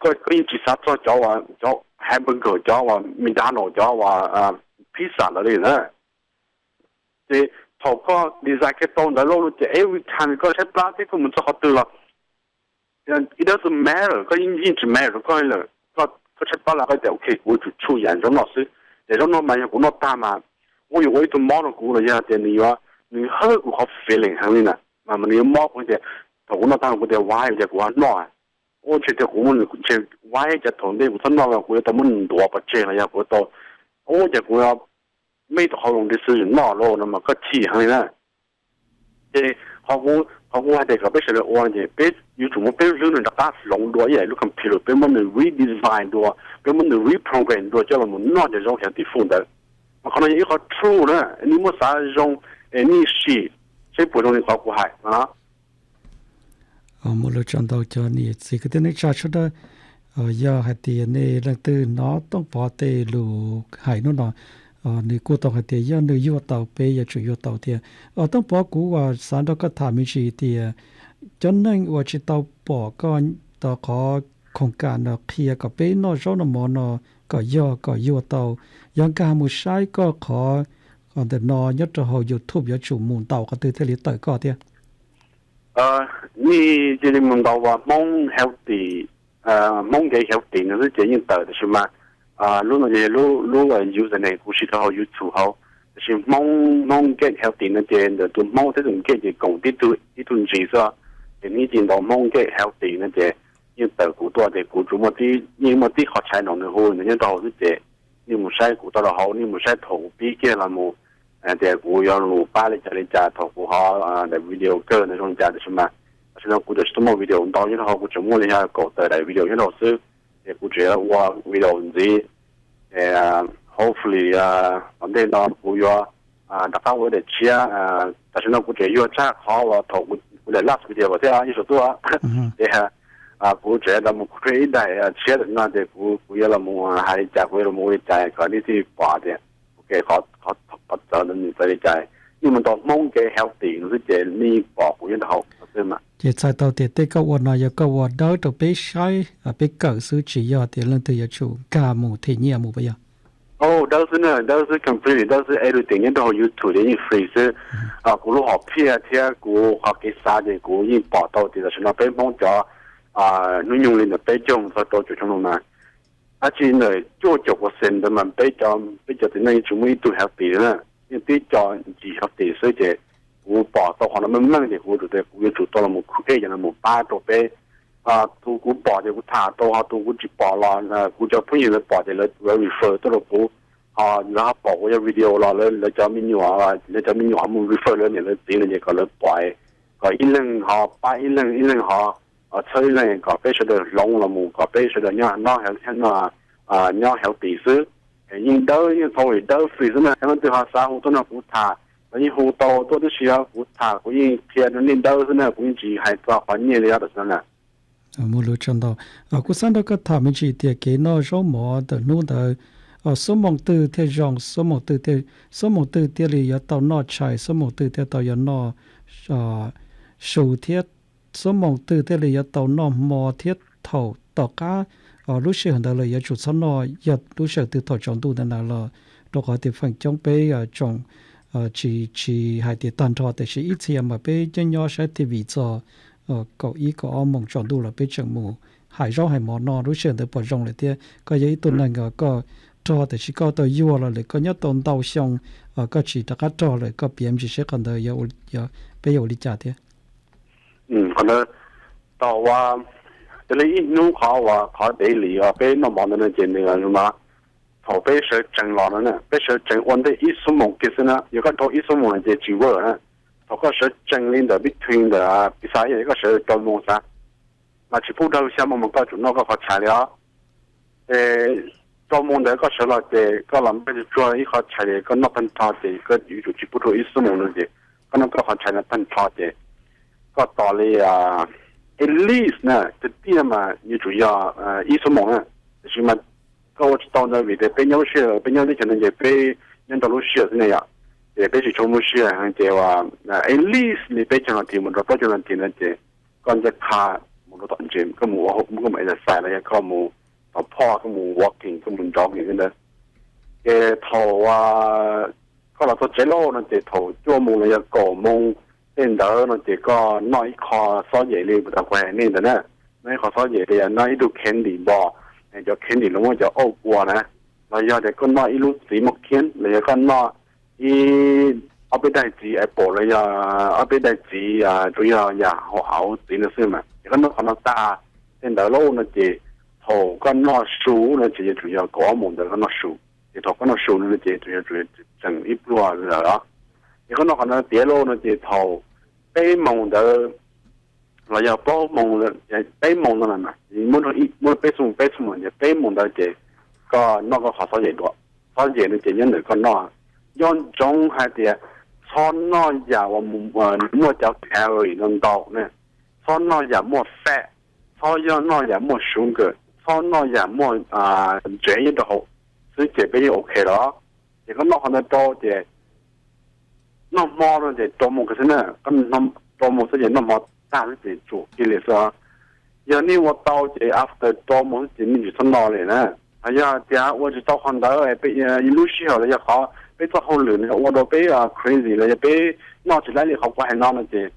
Koj, koj yeej tsis xav txog cov uas cov hamburger, cov uas McDonald, cov uas pizza lawm li na. Ces thaum koj design keto ntawd lawm no ces every time koj tshaib plab thiab koj mus txog qhov twg los it doesn't matter, koj yeej, yeej tsis matter rau koj lawm. Koj, koj tshaib plab los koj tias ok, kuv yuav tsum tshuaj yam zaub no xwb, ces zaub no mas yog kuv noj tag mas ua yuav ua ib tug mob rau kuv los yog tias nws yuav, nws hurt kuv qhov feeling heev li na, mas nws yuav mob kuv tias thaum kuv noj tag kuv tias why ces kuv ho noj. Ua tsis tias kuv muab nws, why ces thaum ntej kuv txhob noj los kuv yuav tau muab nws ntuav pov tseg los yog kuv yuav tau, ua ces kuv made rau qhov decision noj los no mas koj chim heev li na. Ces qhov kuv, qhov kuv hais tias kom peb sawv daws ua no ces peb yuav tsum muab peb lub hlwb no rov qab hloov dua ib yam lub computer, peb muab nws redesign dua, peb muab nws reprogram dua coj los mus noj cov zaub healthy food ntawd. Mas qhov no yog ib qho true na, nej muab xav zoo es nej sim seb puas zoo li qhov kuv hais no. Muaj lus tso ntau cov niam txiv kwv tij neej tsa sawv daws, yog hais tias nej leej twg hnov Tooj Pov tej lus hais hnub no, nws kuj tau hais tias yog nws yuag tau peb yuav tsum yuag tau thiab. Tooj Pov, kuv uas xav nrog koj tham me ntsis tias cov neeg uas tsis tau pom koj tau qhov khoom kam no qhia kom peb noj zaub noj mov no kom yog kom yuag tau, yog nkag mus saib koj qhov ntawm no nyob rau hauv YouTube yuav tsum mus ntaus qhov twg thiaj li tawm koj thiab? Nej cia li mus ntaus uas Hmoob healthy, Hmoob get healthy no xwb ces yeej tawm, tab sis mas lub no ces lub, lub username kuv siv rau hauv YouTube hauv, tab sis Hmoob, Hmoob get healthy no ces ntawm tus Hmoob thiab tus get ces koom tib tug, ib tug ntsis xwb. Ces nej cia li ntaus Hmoob get healthy no ces yeej tawm kuv tuaj ces kuv tsuas muaj tib, yeej muaj tib qhov channel nws hu ntawd nyob rau hauv xwb ces nej mus saib kuv tau rau hauv, nej mus saib thaum kuv pib kiag los mus tias kuv yuav los pab li cas li cas thaum kuv ho daim video kawg ntawd zoo li cas, tab sis mas tam sim no kuv tseem tsis tau muaj video ntau nyob rau hauv, kuv tseem muaj li yog kaum tawm daim video nyob rau hauv xwb. Ces kuv tseem ua video ntxiv, hopefully tom ntej no kuv yuav rov qab ua daim tshiab. Tam sim no kuv tseem yuag tshaj qhov uas thaum kuv daim last video thiab ib saum tuaj. Ces kuv tseem los mus create ib daim tshiab tam sim no ces kuv, kuv yuav los mus hais li cas, kuv yuav los mus ua li cas kom nej thiaj pom tias ok, qhov, qhov txawv ntawd nws txawv li cas. Nej mus ntaus Hmoob get healthy no xwb ces nej pom kuv nyob rau hauv xwb mas. Ces txhais tau tias tej koj ua no yog koj ua dawb rau peb saib peb kawm xwb, tsis yog tias leej twg yuav tsum nkag mus them nyiaj mus puas yog? Dawb xwb na, dawb xwb, completely dawb xwb, everything nyob rau hauv YouTube ces yeej free xwb. Kuv lub hom phiaj thiab kuv qhov kev xav ces kuv yeej pom tau tias tam sim no peb Hmoob cov hnub nyoog li ntawm peb caug mus txog rau caum xyoo no mas dab tsi ntawm cuaj caum percent ntawd mas peb cov, peb cov txiv neej yeej tsis muaj ib tug healthy na, yeej tib co ntsis healthy xwb ces kuv pom tau qhov no meej meej ces kuv, kuv yuav tsum tau los mus create cov no mus pab rau peb. Tus kuv pom ces kuv tham rau, ho tus kuv tsis pom los kuv cov phooj ywg lawv pom ces lawv refer tuaj rau kuv, ho lawv ho pom kuv cov video los lawv cov me nyuam, lawv cov me nyuam ho mus refer lawv niam lawv txiv no ces kom lawv pom, kom ib leeg ho pab ib leeg, ib leeg ho txhawb ib leeg kom peb sawv daws hloov los mus kom peb sawv daws nyob noj, nyob healthy xwb. Yeej dawb, yeej totally dawb free xwb na, leej twg ho xav hu tuaj nrog kuv tham los yeej hu tau tuaj tib si, kuv tham kuv yeej qhia rau nej dawb xwb na, kuv yeej tsis hais txog qhov nyiaj li os tam sim no na. Muaj lus tso ntau. Kuv xav nrog koj tham me ntsis tias kev noj zaub mov ntawm hnub ntawd, xuab moos twg thiaj zoo, xuab moos twg thiaj, xuab moos twg thiaj li yuav tau noj tshais, xuab moos twg thiaj tau yuav noj su thiab, xuab moos twg thiaj li yuav tau noj hmo thiab thaum tom qab lub sij hawm ntawd lawm yuav tsum txhob noj, yog lub sij hawm twg thaum tsaus ntuj ntawd na los, rau qhov tias feem coob peb tsoom tsis, tsis hais tias tag nrho tiam sis ib txhia mas peb nyob, nyob saib T V txog kaum ib kaum ob moos tsaus ntuj los peb tseem mus hais zaub hais mov noj, lub sij hawm ntawd puas zoo lawm thiab? Koj yog ib tug neeg koj rog tiam sis koj tau yuag los lawm, koj nyob tau ntau xyoo koj tsis rov qab rog lawm, koj piav me ntsis seb qhov ntawd peb yuav ua li cas thiab? Qhov ntawd tau ua, yog li ib hnub qhov uas qhov daily uas peb noj mov ntawd no ces nws, thaum peb sawv tsees los no na, peb sawv tsees ua ntej ib xuab moos kiag xwb na, yog koj dhau ib xuab moos no ces tsis work na. Thaum koj sawv tsees li ntawm between ntawm pisa yog koj sawv rau moos xav mas tsis pub dhau xya moos mas koj tsum noj koj qhov tshais li os. Ces rau moos ntawd koj sawv los ces koj los npaj tsuag ib qho tshais ces koj noj tag nrho ces koj yuav tsum tsis pub rau ib xuab moos no ces koj noj koj qhov tshais no tag nrho ces koj tos li at least na, tiag tiag mas yuav tsum yog ib xuab moos na. Tiam sis mas koj ua tsis tau ntawd vim tias peb nyob lub sij hawm, peb nyob teb chaws no ces peb nyob rau lub sij hawm xwb ne yom. Ces peb tsis tshua muaj sij hawm ces uas at least li peb caug nas this mus rau plaub caug nas this no ces koj ncaj qha mus rau tom gym, koj mus ua, koj mus exercise los yog koj mus tom phoj, koj mus walking, koj mus jogging li ntawd. Ces thaum koj los txog tsev lauj no ces thaum cuaj moos los yog kaum moos tej ntawd no ces koj noj ib qho xob yem li puag ta kuv hais nej ntawd na. Noj ib qho xob yem li yog noj ib tug candy bar, cov candy los muab cov auj kua na, los yog tias koj noj ib lub txiv maj khiab los yog koj noj ib, ob peb daim txiv apple los yog ob peb daim txiv, tsuas yog yam hauv hauv txiv no xwb mas ces koj noj qhov no tag tej ntawd lauj no ces thaum koj noj su no ces yuav tsum yog kaum ob moos ntawd koj noj su. Ces thaum koj noj su no ces yuav tsum yog tseem ib pluag lawm os. Ces koj noj qhov no tiav lauj no ces thaum peb moos ntawd los yog plaub moos, peb moos no, muab peb xuj peb xuj ces peb moos ntawd ces koj noj koj qhov xob yem dua. Xob yem no ces nyob ntawm koj noj. Nco ntsoov hais tias txhob noj yam uas muaj cov calorie ntau ntau na, txhob noj yam muaj fat, txhob noj yam muaj sugar, txhob noj yam muaj ntsev nyob rau hauv xwb ces peb yeej ok los. Ces koj noj qhov ntawd rau ces noj hmo no ces rau moos kiag xwb na, rau moos xwb ces noj hmo tag xwb ces tsum kiag li xwb. Yog nej ua tau ces after rau moos xwb ces nej tsis txhob noj li na. Ho yog tias ua tsis tau qhov ntawd, lub sij hawm los yog qhov peb txoj hauj lwm no ua rau peb crazy los yog peb noj tsis laib li qhov kuv hais no no ces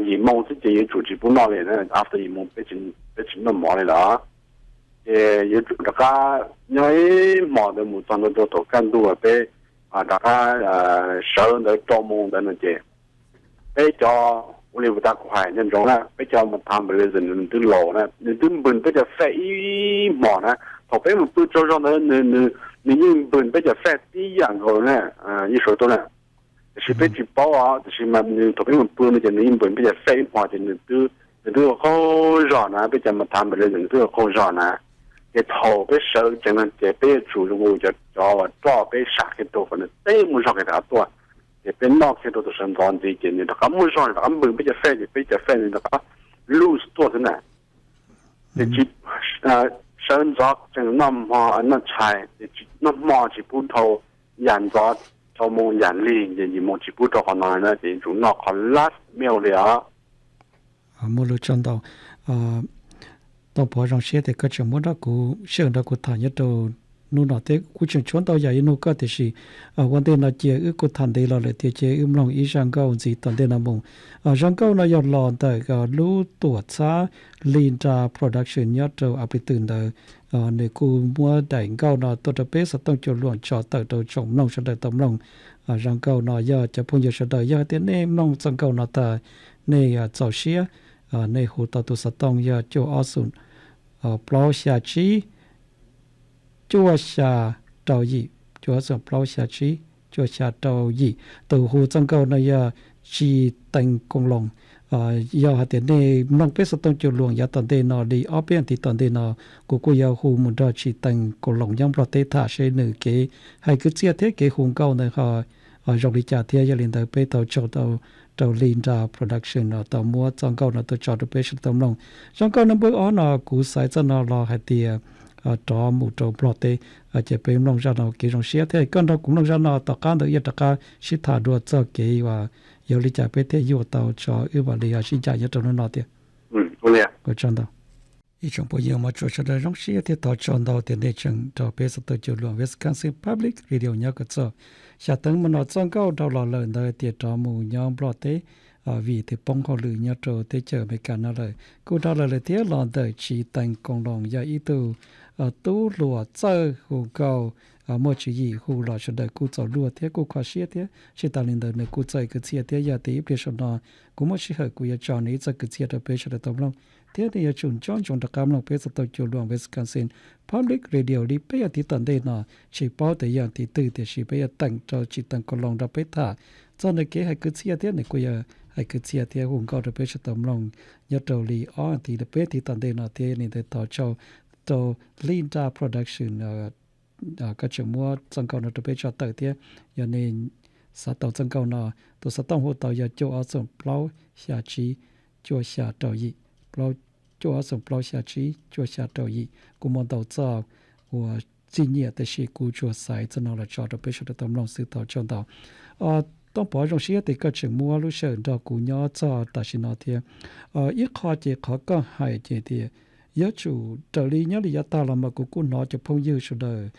yim moos xwb ces yuav tsum tsis pub noj li na, after yim moos peb tsis noj mov li lawm. Ces yuav tsum rov qab nyob ib hmos ntawd mus txog ntua rau thaum kaj ntug peb rov qab sawv ntawd rau moos ntawd no ces peb cov, ua li puag ta kuv hais nco ntsoov na, peb cov metabolism nws twb laus na, nws twb npws peb cov fat ib hmos na. Thaum peb mus pw tsaug zog ntawd nws yeej npws peb cov fat tib yam nkaus na, yeej sawv tuaj na. Tiam sis peb tsis paub os, tiam sis mas nws thaum peb mus pw no ces nws yeej npws peb cov fat ib hmos ces nws twb, nws twb ua qaug zog na, peb cov metabolism nws twb ua qaug zog na. Ces thaum peb sawv tsees no ces peb yuav tsum zoo li cov, cov uas roj peb sam kiag rau kom nws teb muaj zog kiag rov qab tuaj. Ces peb noj kiag rau tus sawv ntxov ntxiv ces nws rov qab muaj zog, rov qab npws peb cov fat ces peb cov fat nws rov qab loose tuaj xwb na. Ces tsis, sawv ntxov tseem noj hmo, noj tshais, ces noj hmo tsis pub dhau yam ntxov, rau moos yam lig, ces yim moos tsis pub rau qhov no na, ces yuav tsum noj qhov last meal li os. Muaj lus tsaug ntau. Tau pom zoo siab tias koj tseem muab nrog kuv, sij hawm nrog kuv tham nyob rau hnub no thiab kuv tseem tshuav ntau yam yuav nug koj tiam sis ua ntej no cia wb kuj tham ntev los lawm thiab cia wb mloog ib zaj nkauj ntxiv tom ntej no mus. Zaj nkauj no yog los ntawm lub tuam txhab Linda Production nyob rau Apple Tune ntawd. Nws kuj muab daim nkauj no tuaj rau peb xov tooj cua luam tso tawm rau tsoom mloog sawv daws tau mloog. Zaj nkauj no yog cov phooj ywg sawv daws yog hais tias nej mloog txoj nkauj no tag nej txaus siab, nej hu tau tus xov tooj yog cuaj ob xoom plaub xya tsib cuaj xya rau yim, cuaj ob xoom plaub xya tsib cuaj xya rau yim. Tus hu txoj nkauj no yog Tsis Tees Koos Loos. Yog hais tias nej mloog peb xov tooj cua luam yav tom ntej no li ob peb hnub tom ntej no, kuv kuj yuav hu mus nrog Tsis Tees Koos Loos nyob Nplog teb tham seb nws kev hais kwv txhiaj thiab kev hu nkauj ntawd ho zoo li cas thiab. Yog li ntawd peb thov tsaug rau Linda Production tau muab txoj nkauj no tuaj tso rau peb sawv daws tau mloog. Zaj nkauj no npawb ob no kuv xaiv txoj no los hais tias rov mus rau Nplog teb. Ces peb mloog zaj no kev zoo siab thiab koj nrog kuv mloog zaj no tom qab ntawd ib yam rov qab sib tham dua txog kev uas yog li cas peb thiaj yuav tau tso wb mam li sib ncaim nyob rau hnub no thiab. Ua li ntawd, ib tsoom phooj ywg mog, tsuas sawv daws zoo siab thiab thov tsaug ntau tias nej tseem nrog peb xov tooj cua luam Wisconsin Public Radio nyob kom txog. Xya teev hmo no txoj nkauj dhau los lawm ntawd tias rov mus nyob Nplog teb vim tias poob hauj lwm nyob rau teb chaws Amelikas no lawm. Kuj dhau los lawm thiab los ntawm Tsis Tees Koos Loos yog ib tug tub hluas txawj hu nkauj muaj tswv yim hu los sawv daws kuj txaus luag thiab kuj kho siab thiab. Tsis tas li ntawd nws kuj txawj kwv txhiaj thiab. Yog tias ib pliag saum no kuv muaj sij hawm kuv yuav tso nws ib txoj kwv txhiaj rau peb sawv daws tau mloog thiab nej yuav tsum nco ntsoov rov qab mloog peb xov tooj cua luam Wisconsin Public Radio li peb yam tiv tom ntej no. Tsis paub tias yog tiv twg tiam sis peb yuav teem rau Tsis Tees Koos Loos nrog peb tham txog nws kev hais kwv txhiaj thiab nws kuj yuav hais kwv txhiaj thiab hu nkauj rau peb sawv daws tau mloog nyob rau li ob tiv peb tiv tom ntej no thiab. Yog li ntawd thov tsaug rau Linda Production, koj tseem muab txoj nkauj no rau peb tso tawm thiab. Yog nej xav tau txoj nkauj no, tus xov tooj hu tau yog cuaj ob xoom plaub xya tsib cuaj xya rau yim, cuaj ob xoom plaub xya tsib cuaj xya rau yim. Kuj muaj ntau txoj uas txij nyiam, tab sis kuv tsuas xaiv txog no los tso rau peb sawv daws tau mloog xwb, tau tsaug ntau. Tooj Pov, zoo siab tias koj tseem muab lub sij hawm nrog kuv nyob txog tam sim no thiab. Ib qho ces qhov koj hais ces tias yuav tsum raws li nyob li yav tag los mas kuv kuj hnov cov phooj ywg sawv daws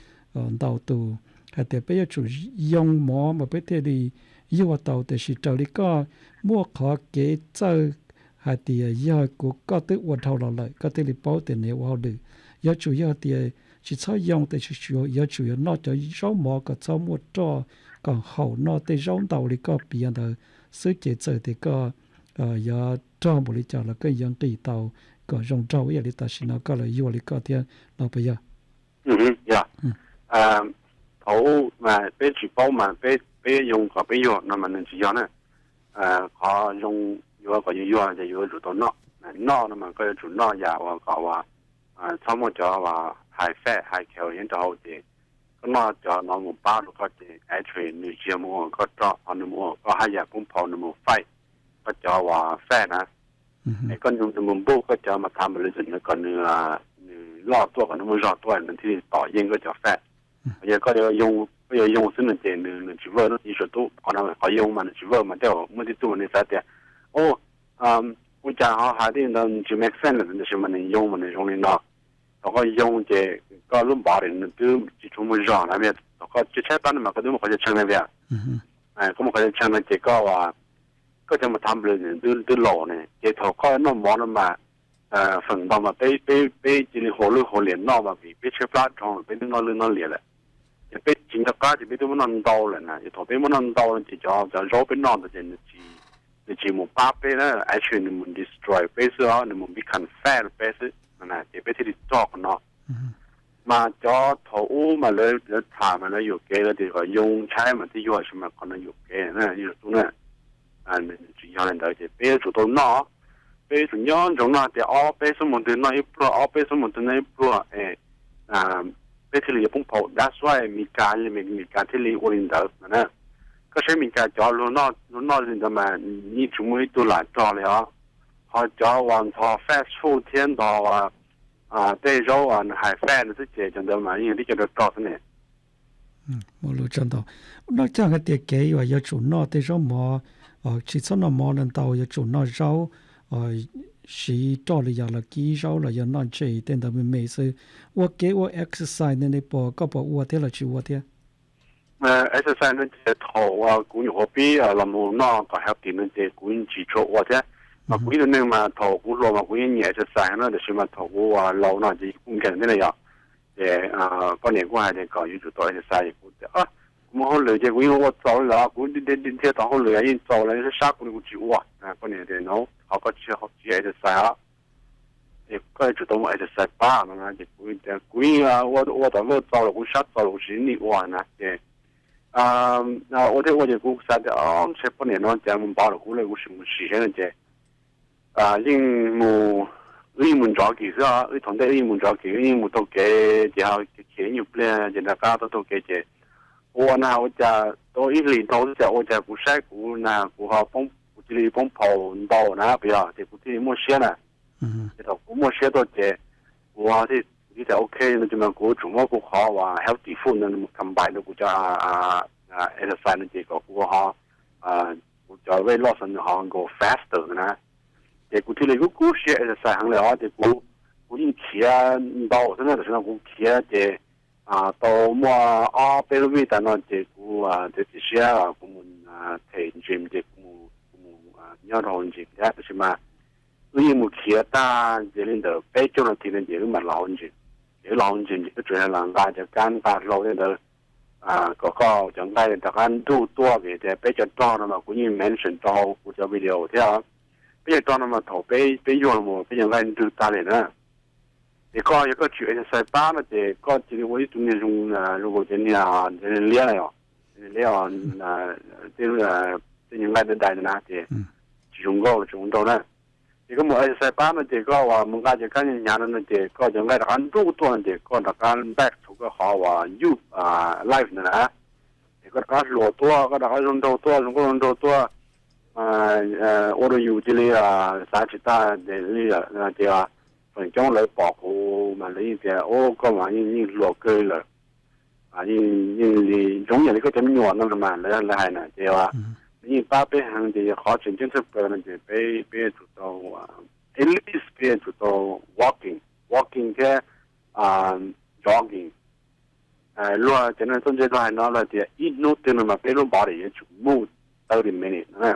ntau tus hais tias peb yuav tsum yoo mov mas peb thiaj li yuag tau, tiam sis raws li koj muaj qhov kev txawj hais tias yog kuv, koj twb ua dhau los lawm koj thiaj li paub tias nws ua hauj lwm. Yuav tsum yog tias tsis txhob yoo, tiam sis yuav tsum yog noj cov zaub mov kom txhob muaj roj, kom haum, noj tej zaub ntau li koj piav ntawd xwb ces txawm tias koj yuav rog npaum li cas los koj yuav nqis tau kom zoo nraug ib yam li tam sim no koj los yuag li koj thiab no puas yog? Yog. Thaum ub mas peb tsis paub mas peb, peb yoo kom peb yuag no mas nws tsis yog na. Qhov zoo yuav kom yuag yuag ces yuav tsum tau noj. Noj no mas koj yuav tsum noj yam uas kom uas txhob muaj cov uas high fat high calorie nyob rau hauv ces koj noj cov no mus pab rau koj ces actually nws tsis yog mus ua koj rog, ho nws mus ua koj haj yam poob phau, nws mus fight koj cov uas fat na. Es koj nws mus boost koj cov metabolism no kom nws, nws loj tuaj, kom nws muaj zog tuaj, nws thiaj li tom yeej koj cov fat. Yog koj yuav yoo, koj yuav yoo xwb no ces nws, nws tsis work no ib sab tub. Qhov no qhov yoo mas nws tsis work mas tej zaum muaj tej tug nws xav tias, o, ua cas ho hais tej ntawd nws tsis make sense lawm, tiam sis mas nws yoo mas nws zoo li no. Thaum koj yoo ces koj lub body nws twb tsis tshua muaj zog na, thaum koj tshaib tshaib plab no mas koj twb muaj qhov chaw tshee na, koj muaj qhov chaw tshee no ces koj, koj cov metabolism twb, twb laus ne, ces thaum koj noj mov no mas feem ntau mas peb, peb, peb cia li hua lwj hua liam noj mas vim peb tshaib plab dhau, peb twb noj lwj noj liam lawm. Ces peb tsis nco qab ces peb twb muab noj ntau lawm na, ces thaum peb muab noj ntau no ces cov, cov zaub peb noj ntawd ces nws tsis, nws tsis mus pab peb na, actually nws mus destroy peb xwb os, nws mus become fat peb xwb, ces peb thiaj li rog qhov no. Mas cov thaum ub mas lawv, lawv tham mas lawv yuam kev, lawv tias kom yoo tshaib mas thiaj yuag, tab sis mas qhov no yuam kev na, yuam tub na. Nws tsis yog li ntawd ces peb yuav tsum tau noj, peb yuav tsum nyob ntsoov noj tias ob peb xuab moos twg noj ib pluag, ob peb xuab moos twg noj ib pluag es peb thiaj li yuav poob phau. That's why Mis Kas, Mis Kas thiaj li ua li ntawd na. Koj saib Mis Kas cov luag noj, luag noj li ntawd mas yeej tsis muaj ib tug lam rog li os. Ho cov uas ntxhov fast food thiab ntxhov tej zaub high fat no xwb ces cov ntawd mas yeej tib co rog rog xwb ne. Muaj lus tsaug ntau. Noj coj hais tias kev uas yuav tsum noj tej zaub mov, tsis txhob noj mov ntau, yuav tsum noj zaub, siv roj li yog los kib zaub los yog noj ntses tej ntawd me me xwb. Ua kev ua exercise ne, puas, koj puas ua thiab los tsis ua thiab? Exercise no ces thaum uas kuv nyuam qhuav pib los mus noj kom healthy no ces kuv tsis tshua ua thiab. Mas kuv ib tug neeg mas thaum kuv hluas mas kuv yeej nyiam exercise no, tiam sis mas thaum kuv laus no ces kuj nkees thiab na yom. Ces poj niam kuj hais tias kom yuav tsum tau exercise, kuv tias kuv mus hauj lwm ces kuv yeej ua txaus li lawm, kuv thiaj tau hauj lwm yeej txaus li, sab sab kuv li kuv tsis ua. Poj niam tias no, qhov koj tsis, tsis exercise os, es koj yuav tsum tau mus exercise pab no na. Ces kuv, kuv yeej ua, ua tom vaj txaus los kuv sab txaus los kuv tsis nim ua na. Ces ua thiab ua ces kuv xav tias ntshe poj niam no cas mus npov los kuv li kuv sim mus sim thiab no ces yeej mus, wb yeej mus nrov kis xwb, wb thaum ntej wb yeej mus nrov kis, wb yeej mus taug kev ces ho khiav ib nyuag pliag ces rov qab taug taug kev ces ua na ua cas tau ib hlis dhau xwb cas ua cas kuv saib kuv na kuv ho poob, kuv cia li poob phau ntau na puas yog, ces kuv thiaj li muaj siab na. Ces thaum kuv muaj siab tuaj ces kuv thiaj tias ok no ces mas kuv tsum muab kuv qhov uas healthy food no mus combine rau kuv cov exercise no ces kom kuv ho, kuv cov weight loss no ho go faster na. Ces kuv thiaj li kub kub siab exercise heev li os, ces kuv, kuv yeej khiav ntau xwb na, tam sim no kuv khiav ces tau muaj ob peb lub vij tas no ces kuv txiav txim siab kuv mus them gym ces kuv mus, kuv mus nyob rau hauv gym thiab, tab sis mas wb yeej mus khiav tag ces li ntawm peb caug nas this no ces wb mam los hauv gym. Ces wb los hauv gym ces wb tsuas yog los nqa cov kab nqa hlau tej ntawd kom koj cov nqaij rov qab nruj tuaj, vim tias peb cov rog no mas kuv yeej mention rau kuv cov video thiab. Peb cov rog no mas thaum peb, peb yuag los peb cov nqaij nrwg tag li na. Ces koj yog koj tsis exercise pab no ces koj cia li ua ib tug niag zoo, zoo nkaus cov niag, cov niag liab na yom, cov niag liab, tej, tej nyuag nqaij dai dai na ces tsis zoo nkauj, tsis zoo nraug na. Ces koj mus exercise pab no ces koj uas mus nqa cov kab hnyav hnyav no no ces koj cov nqaij rov qab nruj tuaj no ces koj rov qab back to koj qhov uas youth life ntawd na. Ces koj rov qab hluas tuaj, koj rov qab zoo nraug tuaj, zoo nkauj zoo nraug tuaj, ua rau yus cia li xav tsis tag. Ces feem coob lawv pom kuv mas lawv yeej tias, o, koj mas yeej, yeej hluas kawg lawm. yeej li zoo yam li koj cov me nyuam no mas lawv hais na ces nws yeej pab peb heev ces yog qhov tseem ceeb tshaj plaws no ces peb, peb yuav tsum tau, at least peb yuav tsum tau walking, walking thiab jogging. Luag cov neeg txawj ntse luag hais no luag tias ib hnub twg no mas peb lub body yuav tsum move thirty minutes no.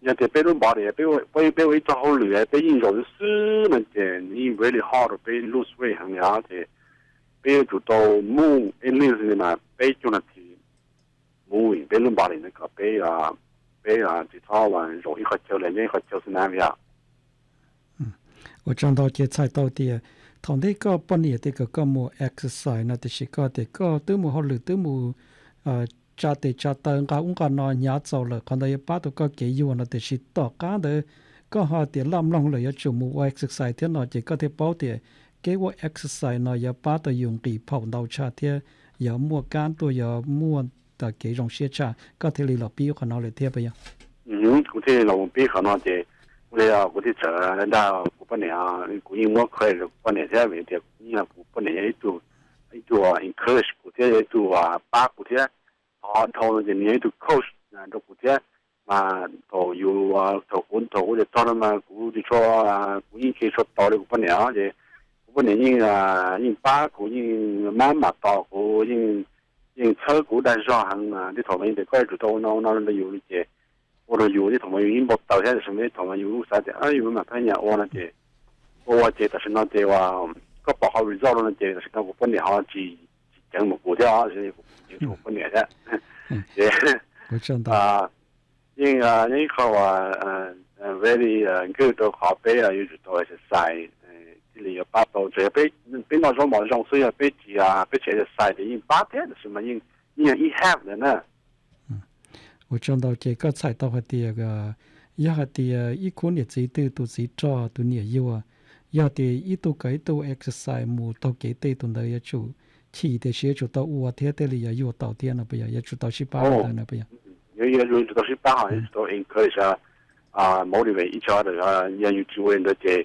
Yog tias peb lub body, peb, peb ua ib txoj hauj lwm peb yeej zaum xwb no ces nws yeej really hard rau peb lose weight heev li os. Ces peb yuav tsum tau move at least li mas peb caug nas this moving peb lub body no kom peb, peb tsis txhob zaum ib qhov chaw los nyob ib qhov chaw xwb na yom. Ua tsaug ntau ces txhais tau tias thaum ntej koj poj niam tias kom koj mus exercise no tiam sis koj tias koj twb mus hauj lwm twb mus tsa tes tsa taw nqa ub nqa no hnyav txaus lawm, qhov ntawd yuav pab tau koj kev yuag no tiam sis tom qab ntawd koj ho tias laj mloog lawm yuav tsum mus ua exercise thiab no ces koj thiaj paub tias kev ua exercise no yuav pab tau yus nqis phaum ntau tshaj thiab yuav muaj kab tuaj yuav muaj kev zoo siab tshaj, koj thiaj li los pib qhov no lawm thiab puas yog? Kuv thiaj los pib qhov no ces ua li kuv thiaj txawm dag kuv poj niam, kuv yeej muab credit rau kuv poj niam thiab vim tias kuv yeej, kuv poj niam yog ib tug, ib tug encourage kuv thiab yog ib tug pab kuv thiab. Qhov dhau no ces nws yog ib tug coach rau kuv thiab. Mas thaum yus, thaum kuv, thaum kuv tseem tog no mas kuv tsis tshua, kuv yeej tsis tshua tos li kuv poj niam os ces kuv poj niam yeej, yeej pab kuv, yeej maj mam tos kuv, yeej, yeej txhawb kuv dag zog heev mas tej thaum mas yeej tias koj yuav tsum tau ua no ua no rau yus li ces ua rau yus tej thaum mas yus yeej npau taws thiab tiam sis mas tej thaum mas yus xav tias yus mam phab nyas ua no ces ua ua ces tam sim no ces uas koj pom qhov result no ces tam sim no kuv poj niam ho tsis, tsis ceev mus kuv thiab os, kuv ceev kuv poj niam thiab. Ces yeej, yeej ib qho uas very good rau qhov peb yuav tsum tau exercise thiaj li yuav pab tau. Tsuas yog peb noj zaub mov zoo xwb, yog peb tsis, peb tsis exercise ces yeej pab thiab tiam sis mas yeej, yeej yog ib half ntawd na. Ua tsaug ntau ces koj txhais tau hais tias yog hais tias ib khub niam txiv twg tus txiv rog tus niam yuag, yog tias ib tug kom ib tug exercise mus taug kev tej tus ntawd yuav tsum chim tiam sis yuav tsum tau ua thiab thiaj li yuav yuag tau thiab no puas yog? Yuav tsum tau sib pab li ntawd no puas yog? Yuav, yuav tsum tau sib pab, ho yuav tsum tau encourage, motivate each other. Yog yus tsis ua li ntawd ces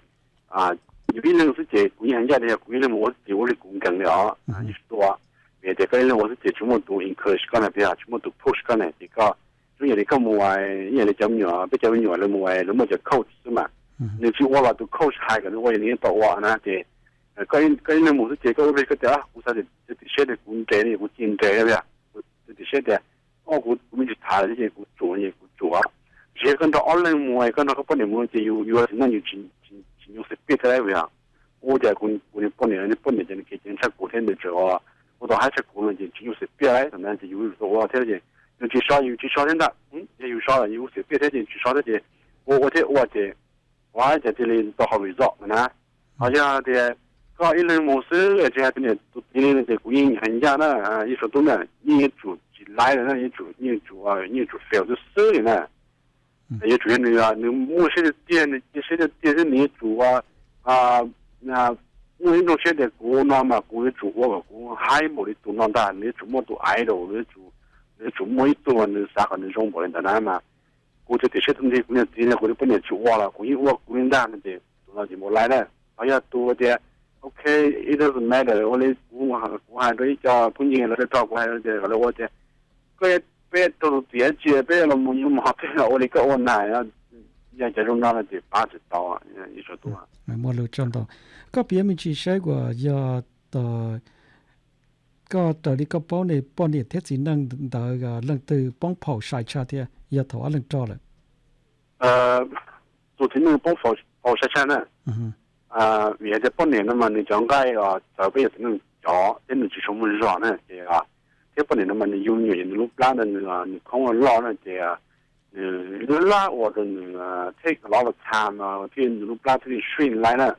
yus ib leeg xwb ces kuv yeej hais ncaj tias yog kuv ib leeg mus ua xwb ces ua li kuv nkees li os, yeej tsis tuaj. Vim tias koj ib leeg ua xwb ces tsis muaj tus encourage koj na, tsis muaj tus push koj na ces koj, zoo yam li koj mus, ib yam li cov me nyuam, peb cov me nyuam lawv mus lawv muaj cov coach xwb mas, nws tsis ua los tus coach hais kom nws ua ces nws yeej tau ua na ces koj ib leeg mus xwb ces koj ua li koj tias kuv xav tias tim siab tias kuv nres no kuv cia nres li, kuv tim siab tias o kuv, kuv me ntsis tham lawm thiab ces kuv tsum no ces kuv tsum. Tiam sis koj nrog ob leeg mus, koj nrog koj poj niam mus ces yus, yus txiv neej yus tsis nyuaj xim piaj thiab lauj. Vim yog ua cas kuv, kuv niag poj niam, niag poj niam ces nws kev ceev tshaj kuv thiab nws tseem ua tau haib tshaj kuv no ces tsis nyuaj xim piaj lauj. Thaum ntawd ces yus ua thiab ces nws tsis so, yus tsis so thiab ntag. Yog yus so los yus xim piaj thiab ces tsis so thiab ces ua ua thiab ua ces ua cas cia li tau qhov result na. Ho yog tias koj ib leeg mus xwb tsis hais tus niam tus txiv li no ces kuv yeej hais ncaj na, ib tsoom tub na, yeej yuav tsum tsis laiv lawm na, yeej tsum, yeej tsum, yeej tsum fail xwb xwb li na. Yuav tsum yog nws, nws muaj siab tiag tiag, nws cia siab tiag tiag xwb nws yuav tsum muaj ib nplooj siab tias kuv no mas kuv yuav tsum ua kom kuv haib npaum li tus no ntag, nws yuav tsum muaj tus idol, nws yuav tsum, nws yuav tsum muaj ib tug nws xav kom nws zoo npaum li ntawd na mas kuv txiav txim siab tuaj nrhiav kuv niag txiv, kuv niag poj niam tsis ua los kuv yeej ua kuv li ntag no ces tus no ces npaum li na. Ho yog tus tias ok, it doesn't matter, ua li kuv, kuv hais rau ib co phooj ywg lawv rau kuv hais tias kom lawv ua tias koj, peb rau tus txiv tsis peb los mus yuav mov peb los ua li koj ua na, yog cov zoo no no ces pab tsis tau ib tsoom tub. Muaj lus tsaug ntau. Koj piav me ntsis saib uas yog koj raws li koj paub ne poj niam thiab txiv neej ntawd leej twg poob phaum sai tshaj thiab yog thaum ob leeg rog lawm? Tus txiv neej poob phaum sai tshaj na. Vim hais tias poj niam no mas nws cov nqaij txawv peb yog txiv neej cov thiab nws tsis tshua muaj zog na ces, thiab poj niam no mas nws yug me nyuam ces nws lub plab ntawd nws, nws khoob loj na ces nws lab lab ua rau nws take a lot of time thiab nws lub plab thiaj li shrink laiv na.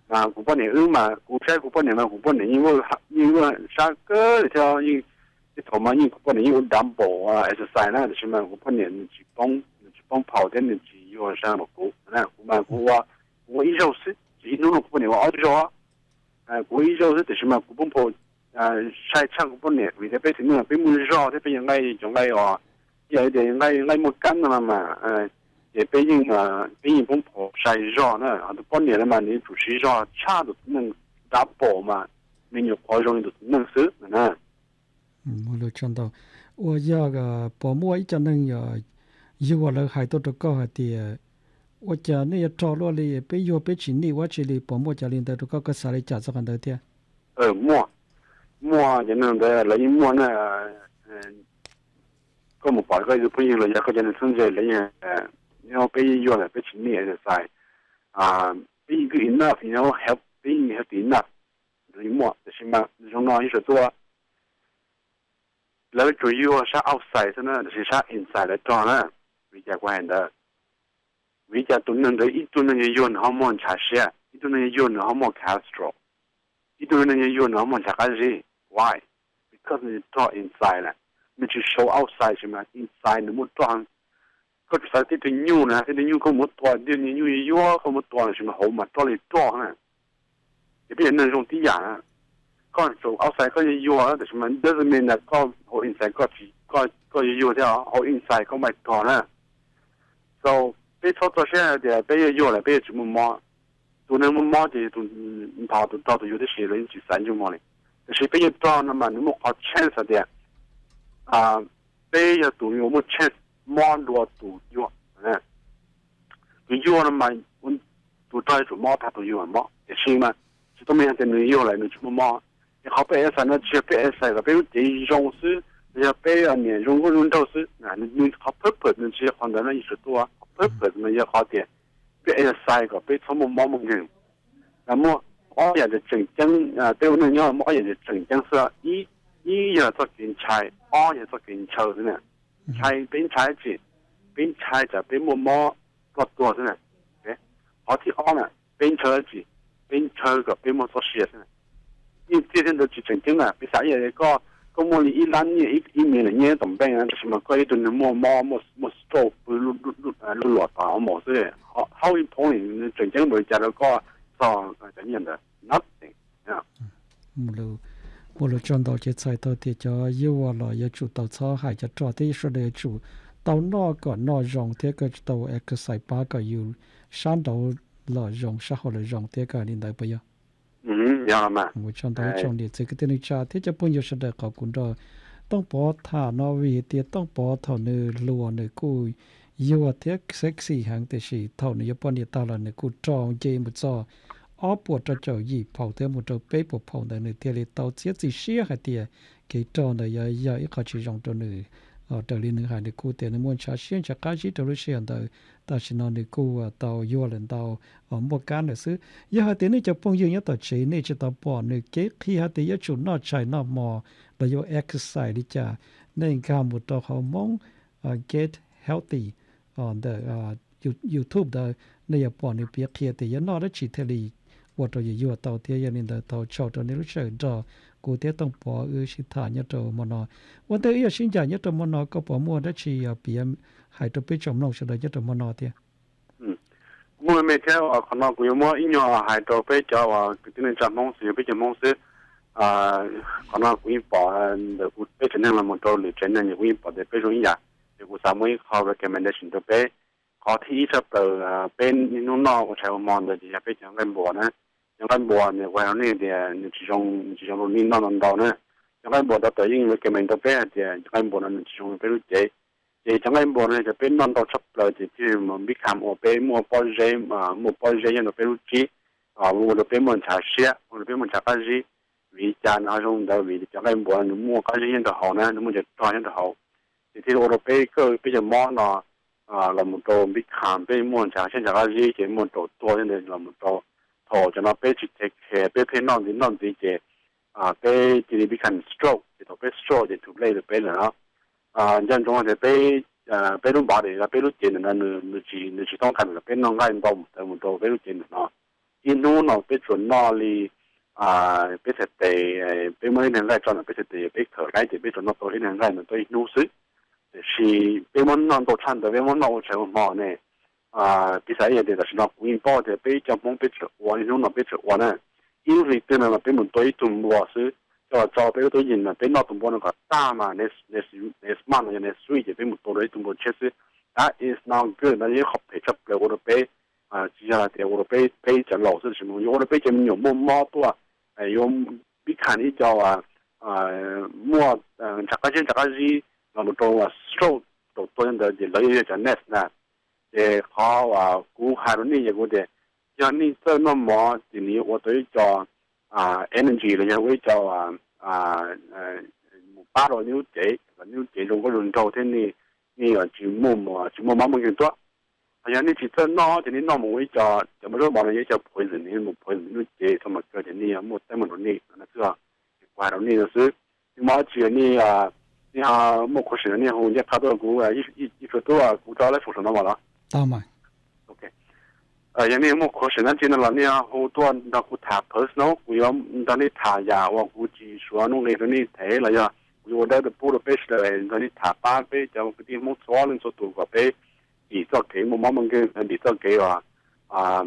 Mas kuv poj niam wb mas kuv saib kuv poj niam mas kuv poj niam yeej, yeej ua sab kawg li thiab yeej, ib thaum mas yeej kuv poj niam yeej ua double exercise na tiam sis mas kuv poj niam nws tsis poob, nws tsis poob phaum thiab nws tsis yuag sab npaum kuv. Kuv mas kuv ua, kuv ua ib zaug xwb, tsis ib hnub no kuv poj niam ua ob zaug. Kuv ua ib zaug xwb tiam sis mas kuv poob phaum sai tshaj kuv poj niam vim tias peb txiv neej peb muaj zog thiab peb yog nqaij, cov nqaij os, yog tias nqaij, nqaij muaj kab no mas, ces peb yeej, peb yeej poob phaum sai zog na. Ho tus poj niam no mas nws yuav tsum siv zog tshaj tus txiv neej double mas me nyuam qhuav zoo li tus txiv neej xwb no na. Ua yog puas muaj ib co neeg yuag lawv hais tuaj rau koj hais tias, ua cas nej yuav rog luaj li, peb yuag peb tsis nim ua tsi li, puas muaj cov li ntawd rau koj, koj xav li cas txog qhov ntawd thiab? Muaj, muaj cov neeg ntawd lawv yeej muaj na. Koj mus pom koj tus phooj ywg los yog koj cov neeg txheeb ze lawv yeej, peb yuag lawm peb tsis nim exercise, peb yeej good enough, peb yeej healthy enough, muaj, tiam sis mas zoo no ib sab tuaj lawv tsuas yuag sab outside xwb na, tiam sis sab inside lawv rog na. Vim li cas kuv hais ntawd? Vim li cas tus neeg ntawd ib tug neeg yuag yuag nws ho muaj ntshav siab, ib tug neeg yuag yuag nws ho muaj cholesterol, ib tug neeg yuag yuag nws ho muaj ntshav qab zib? Why? Because nws rog inside lawm, nws tsis show outside, tiam sis mas inside nws muaj rog. Koj tsis xav tib tug nyuj na, tib tug nyuj koj muab tua, tib tug nyuj yuag yuag koj muab tua, tiam sis mas hauv mas rog li rog na. Ces peb yog neeg zoo tib yam na. Koj tsuas outside koj yuag yuag, tiam sis mas doesn't mean that koj hauv inside koj tsis, koj yuag yuag thiab, hauv inside koj mas rog na. So peb txhob txo siab hais tias peb yuag yuag lawm peb yuav tsis muaj mob. Tus neeg muaj mob ces tus nthos tus rog tus yuag tib si, lawv yeej tsis xav ntsej muag li. Tiam sis peb yuav rog no mas nws muaj qhov chance hais tias peb yog tus uas muaj chance mob dua tus yuag. Tus yuag no mas tus rog yuav tsum mob tag tus yuag mas mob, tiam sis mas tsis tau mean hais tias nws yuag lawm nws tsis muaj mob. Es qhov peb exercise no tsis yog peb exercise kom peb lub cev zoo xwb, los yog peb niam zoo nkauj zoo nraug xwb. Nws qhov purpose nws tsis yog qhov ntawd no, ib sab tuaj qhov purpose mas yog qhov tias peb exercise kom peb txhob muaj mob muaj nkeeg. Muaj ob yam tseem ceeb, peb ua neej nyob muaj ob yam tseem ceeb xwb, ib yog txoj kev ntshai, ob yog txoj kev ntshaw xwb na. Ntshai, peb ntshai dab tsi? Peb ntshai tsam peb muaj mob ploj tuag xwb na. Qhov thib ob na, peb ntshaw dab tsi? Peb ntshaw kom peb muaj txoj sia xwb na. Nyiaj txiag thiab ntawd tsis tseem ceeb na, piv xam ib yam li koj, koj muaj li ib lab nyiaj, ib million nyiaj tom bank na, tab sis mas koj ib tug neeg muaj mob, muaj stroke, pw lub luam tom maum xwb, how important, tseem ceeb npaum li cas rau koj txog cov nyiaj ntawd? Nothing. Muaj lus tsaug ntau ces txhais tau tias cov yuag los yuav tsum tau txhob hais cov rog thiab, sawv daws yuav tsum tau noj kom noj zoo thiab koj tsis tau exercise pab kom yus sab nraud los zoo sab hauv los zoo thiab, koj hais li ntawd puas yog? Ua tsaug ntau ib tsoom niam txiv kwv tij neej tsa thiab cov phooj ywg sawv daws, qhov kuv nrog Tooj Pov tham no vim hais tias Tooj Pov thaum nws hluas nws kuj yuag thiab sexy heev, tiam sis thaum nws yuav poj niam tag los nws kuj rog nce mus txog ob puas rau caum yim phaus thiab mus rau peb puas phaus ntawd, nws thiaj li tau txiav txim siab hais tias kev rog ntawd yuav yog ib qho tsis zoo rau nws. Raws li nws hais nws kuj tias nws muaj ntshav siab ntshav qab zib rau lub sij hawm ntawd, tam sim no nws kuj tau yuag lawm ntau, muaj kab lawm xwb. Yog hais tias nej cov phooj ywg nyob tom tsev nej tsis tau pom nws kev qhia hais tias yuav tsum noj tshais noj hmo los yuav exercise li cas, nej nkag mus rau hauv Hmoob Get Healthy ntawm YouTube ntawd, nej yuav pom nws piav qhia tias yuav noj dab tsi thiaj li ua rau yus yuag tau thiab. Yog li ntawd thov tsaug rau nej lub sij hawm nrog kuv thiab Tooj Pov wb sib tham nyob rau hmo no. Ua ntej wb yuav sib ncaim nyob rau hmo no, koj puas muaj dab tsi yuav piav hais rau peb tsoom mloog sawv daws nyob rau hmo no thiab? Muaj me thiab, qhov no kuv yuav muab ib nyuag hais rau peb cov uas kwv tij neej tsa Hmoob xwb, yog peb cov Hmoob xwb. Qhov no kuv yeej pom ntawm kuv peb tsev neeg los mus rau lwm tsev neeg, kuv yeej pom tias peb zoo ib yam. Ces kuv xav muaj ib qho recommendation rau peb. Qhov thib ib tshaj plaws, peb niaj hnub noj ua tshais ua hmo ntawd ces yog peb cov nqaij npuas na. Cov nqaij npuas ntawd kuv hais rau nej tias nws tsis zoo, nws tsis zoo rau nej noj ntau ntau na. Cov nqaij npuas doctor yeej recommend rau peb hais tias cov nqaij npuas no nws tsis zoo rau peb lub cev. Ces cov nqaij npuas no yog peb noj ntau tshaj plaws ces thiaj li become ua peb muaj pob zeb, muaj pob zeb nyob rau peb lub tsib, ua rau peb muaj ntshav siab, ua rau peb muaj ntshav qab zib. Vim li cas nws ho zoo ntawd? Vim cov nqaij npuas no nws muaj qab zib nyob rau hauv na, nws muaj cov rog nyob rau hauv, ces thiaj li ua rau peb kawj peb cov mob no los mus rau become peb muaj ntshav siab ntshav qab zib ces muaj rau tuag thiab ntawd los mus rau. Thaum cov no peb tsis take care, peb pheej noj ntxiv noj ntxiv ces peb cia li become stroke, ces thaum peb stroke ces too late rau peb lawm no. Nco ntsoov tias peb, peb lub body los peb lub cev ntawm no nws tsis, nws tsis toob kas kom peb noj nqaij ntau mus tawv mus rau peb lub cev ntawm no. Ib hnub no peb tsuas noj li, peb txhais tes, peb muab ib niag nqaij tso ntawm peb txhais tes, peb khawm laib ces peb tsuas noj tau ib niag nqaij ntawd tau ib hnub xwb. Tiam sis peb muab noj ntau tshaj ntawd, peb muab noj ua tshais ua hmo ne, piv xam ib yam tias tam sim no kuv yeej paub tias peb cov Hmoob peb tseem ua, ib hnub no peb tseem ua na, ib lub hlis twg no mas peb mus tua ib tug npua xwb, coj los tso peb lub tub yees mas peb noj tus npua no kom tag mas next, next month no yog next week ces peb mus tua dua ib tug npua tshiab xwb. That is not good, no yog ib qho phem tshaj plaws ua rau peb. Tsis yog hais tias ua rau peb, peb cov laus xwb, tiam sis mas yuav ua rau peb cov me nyuam muaj mob tuaj, yuav pib kham ib co uas muaj ntshav qab zib ntshav qab zib los mus rau uas stroke rau tuag ntawd ces lawv yuav yog cov next na. Ces qhov uas kuv hais rau nej ces kuv tias yog nej txawj noj mov ces nws yuav ua tau ib co energy los yog ua ib co mus pab rau nej lub cev, kom nej lub cev zoo nkauj zoo nraug thiab nej, nej tsis muaj, tsis muaj mob muaj nkeeg tuaj. Ho yog nej tsis txawj noj ces nej noj mus ua ib co, cov mov zaub mov no yog ib co poison, nws mus poison nej lub cev tau mas kawg ces nej yuav muaj teeb meem rau nej no xwb os. Ces kuv hais rau nej no xwb. Nws mas tsis nej, nej ho muaj khuv xim no nej hu ncaj qha tuaj rau kuv, ib tug tub, kuv tso lab foom saum no mas los. Yog nej muaj khuv xim dab tsi no los nej hu tuaj nrog kuv tham personal, kuv yuav nrog nej tham yam uas kuv tsis suav nuj nqis rau nej thev los yog kuv yuav ua dawb rau pub rau peb sawv daws nrog nej tham pab peb cov kwv tij Hmoob txhua leej txhua tus kom peb dim txoj kev muaj mob muaj nkeeg, dim txoj kev uas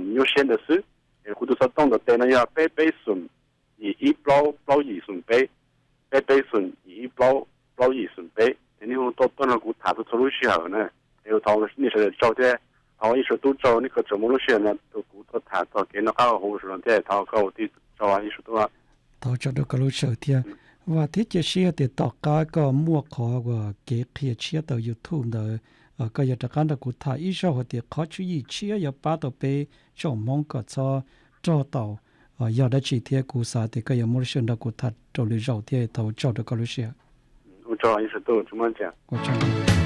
nyuaj siab ntawd xwb. Es kuv tus xov tooj ntawm tes no yog peb peb xoom yim ib plaub plaub yim xoom peb, peb peb xoom yim ib plaub plaub yim xoom peb. Ces nej hu tuaj tuaj nrog kuv tham txhua txhua lub sij hawm na. Es thov nej sawv daws tsaug thiab, thov ib suav tub tsaug, nej koj tseem muaj lub sij hawm no rau kuv tuaj tham txog kev noj qab haus huv saum no thiab, thov koj ua tij tsaug ib suav tub. Thov tsaug rau koj lub sij hawm thiab. Vam thiab cia siab tias tom qab koj muaj qhov uas kev qhia tshiab tau YouTube ntawd, koj yuav rov qab nrog kuv tham ib zaug hais tias qhov tswv yim tshiab yuav pab tau peb tsoom Hmoob kom txhob raug tau yog dab tsi thiab kuv xav tias koj yuav muaj lub sij hawm nrog kuv tham rau lwm zaus thiab. Thov tsaug rau koj lub sij hawm. Ua tsaug.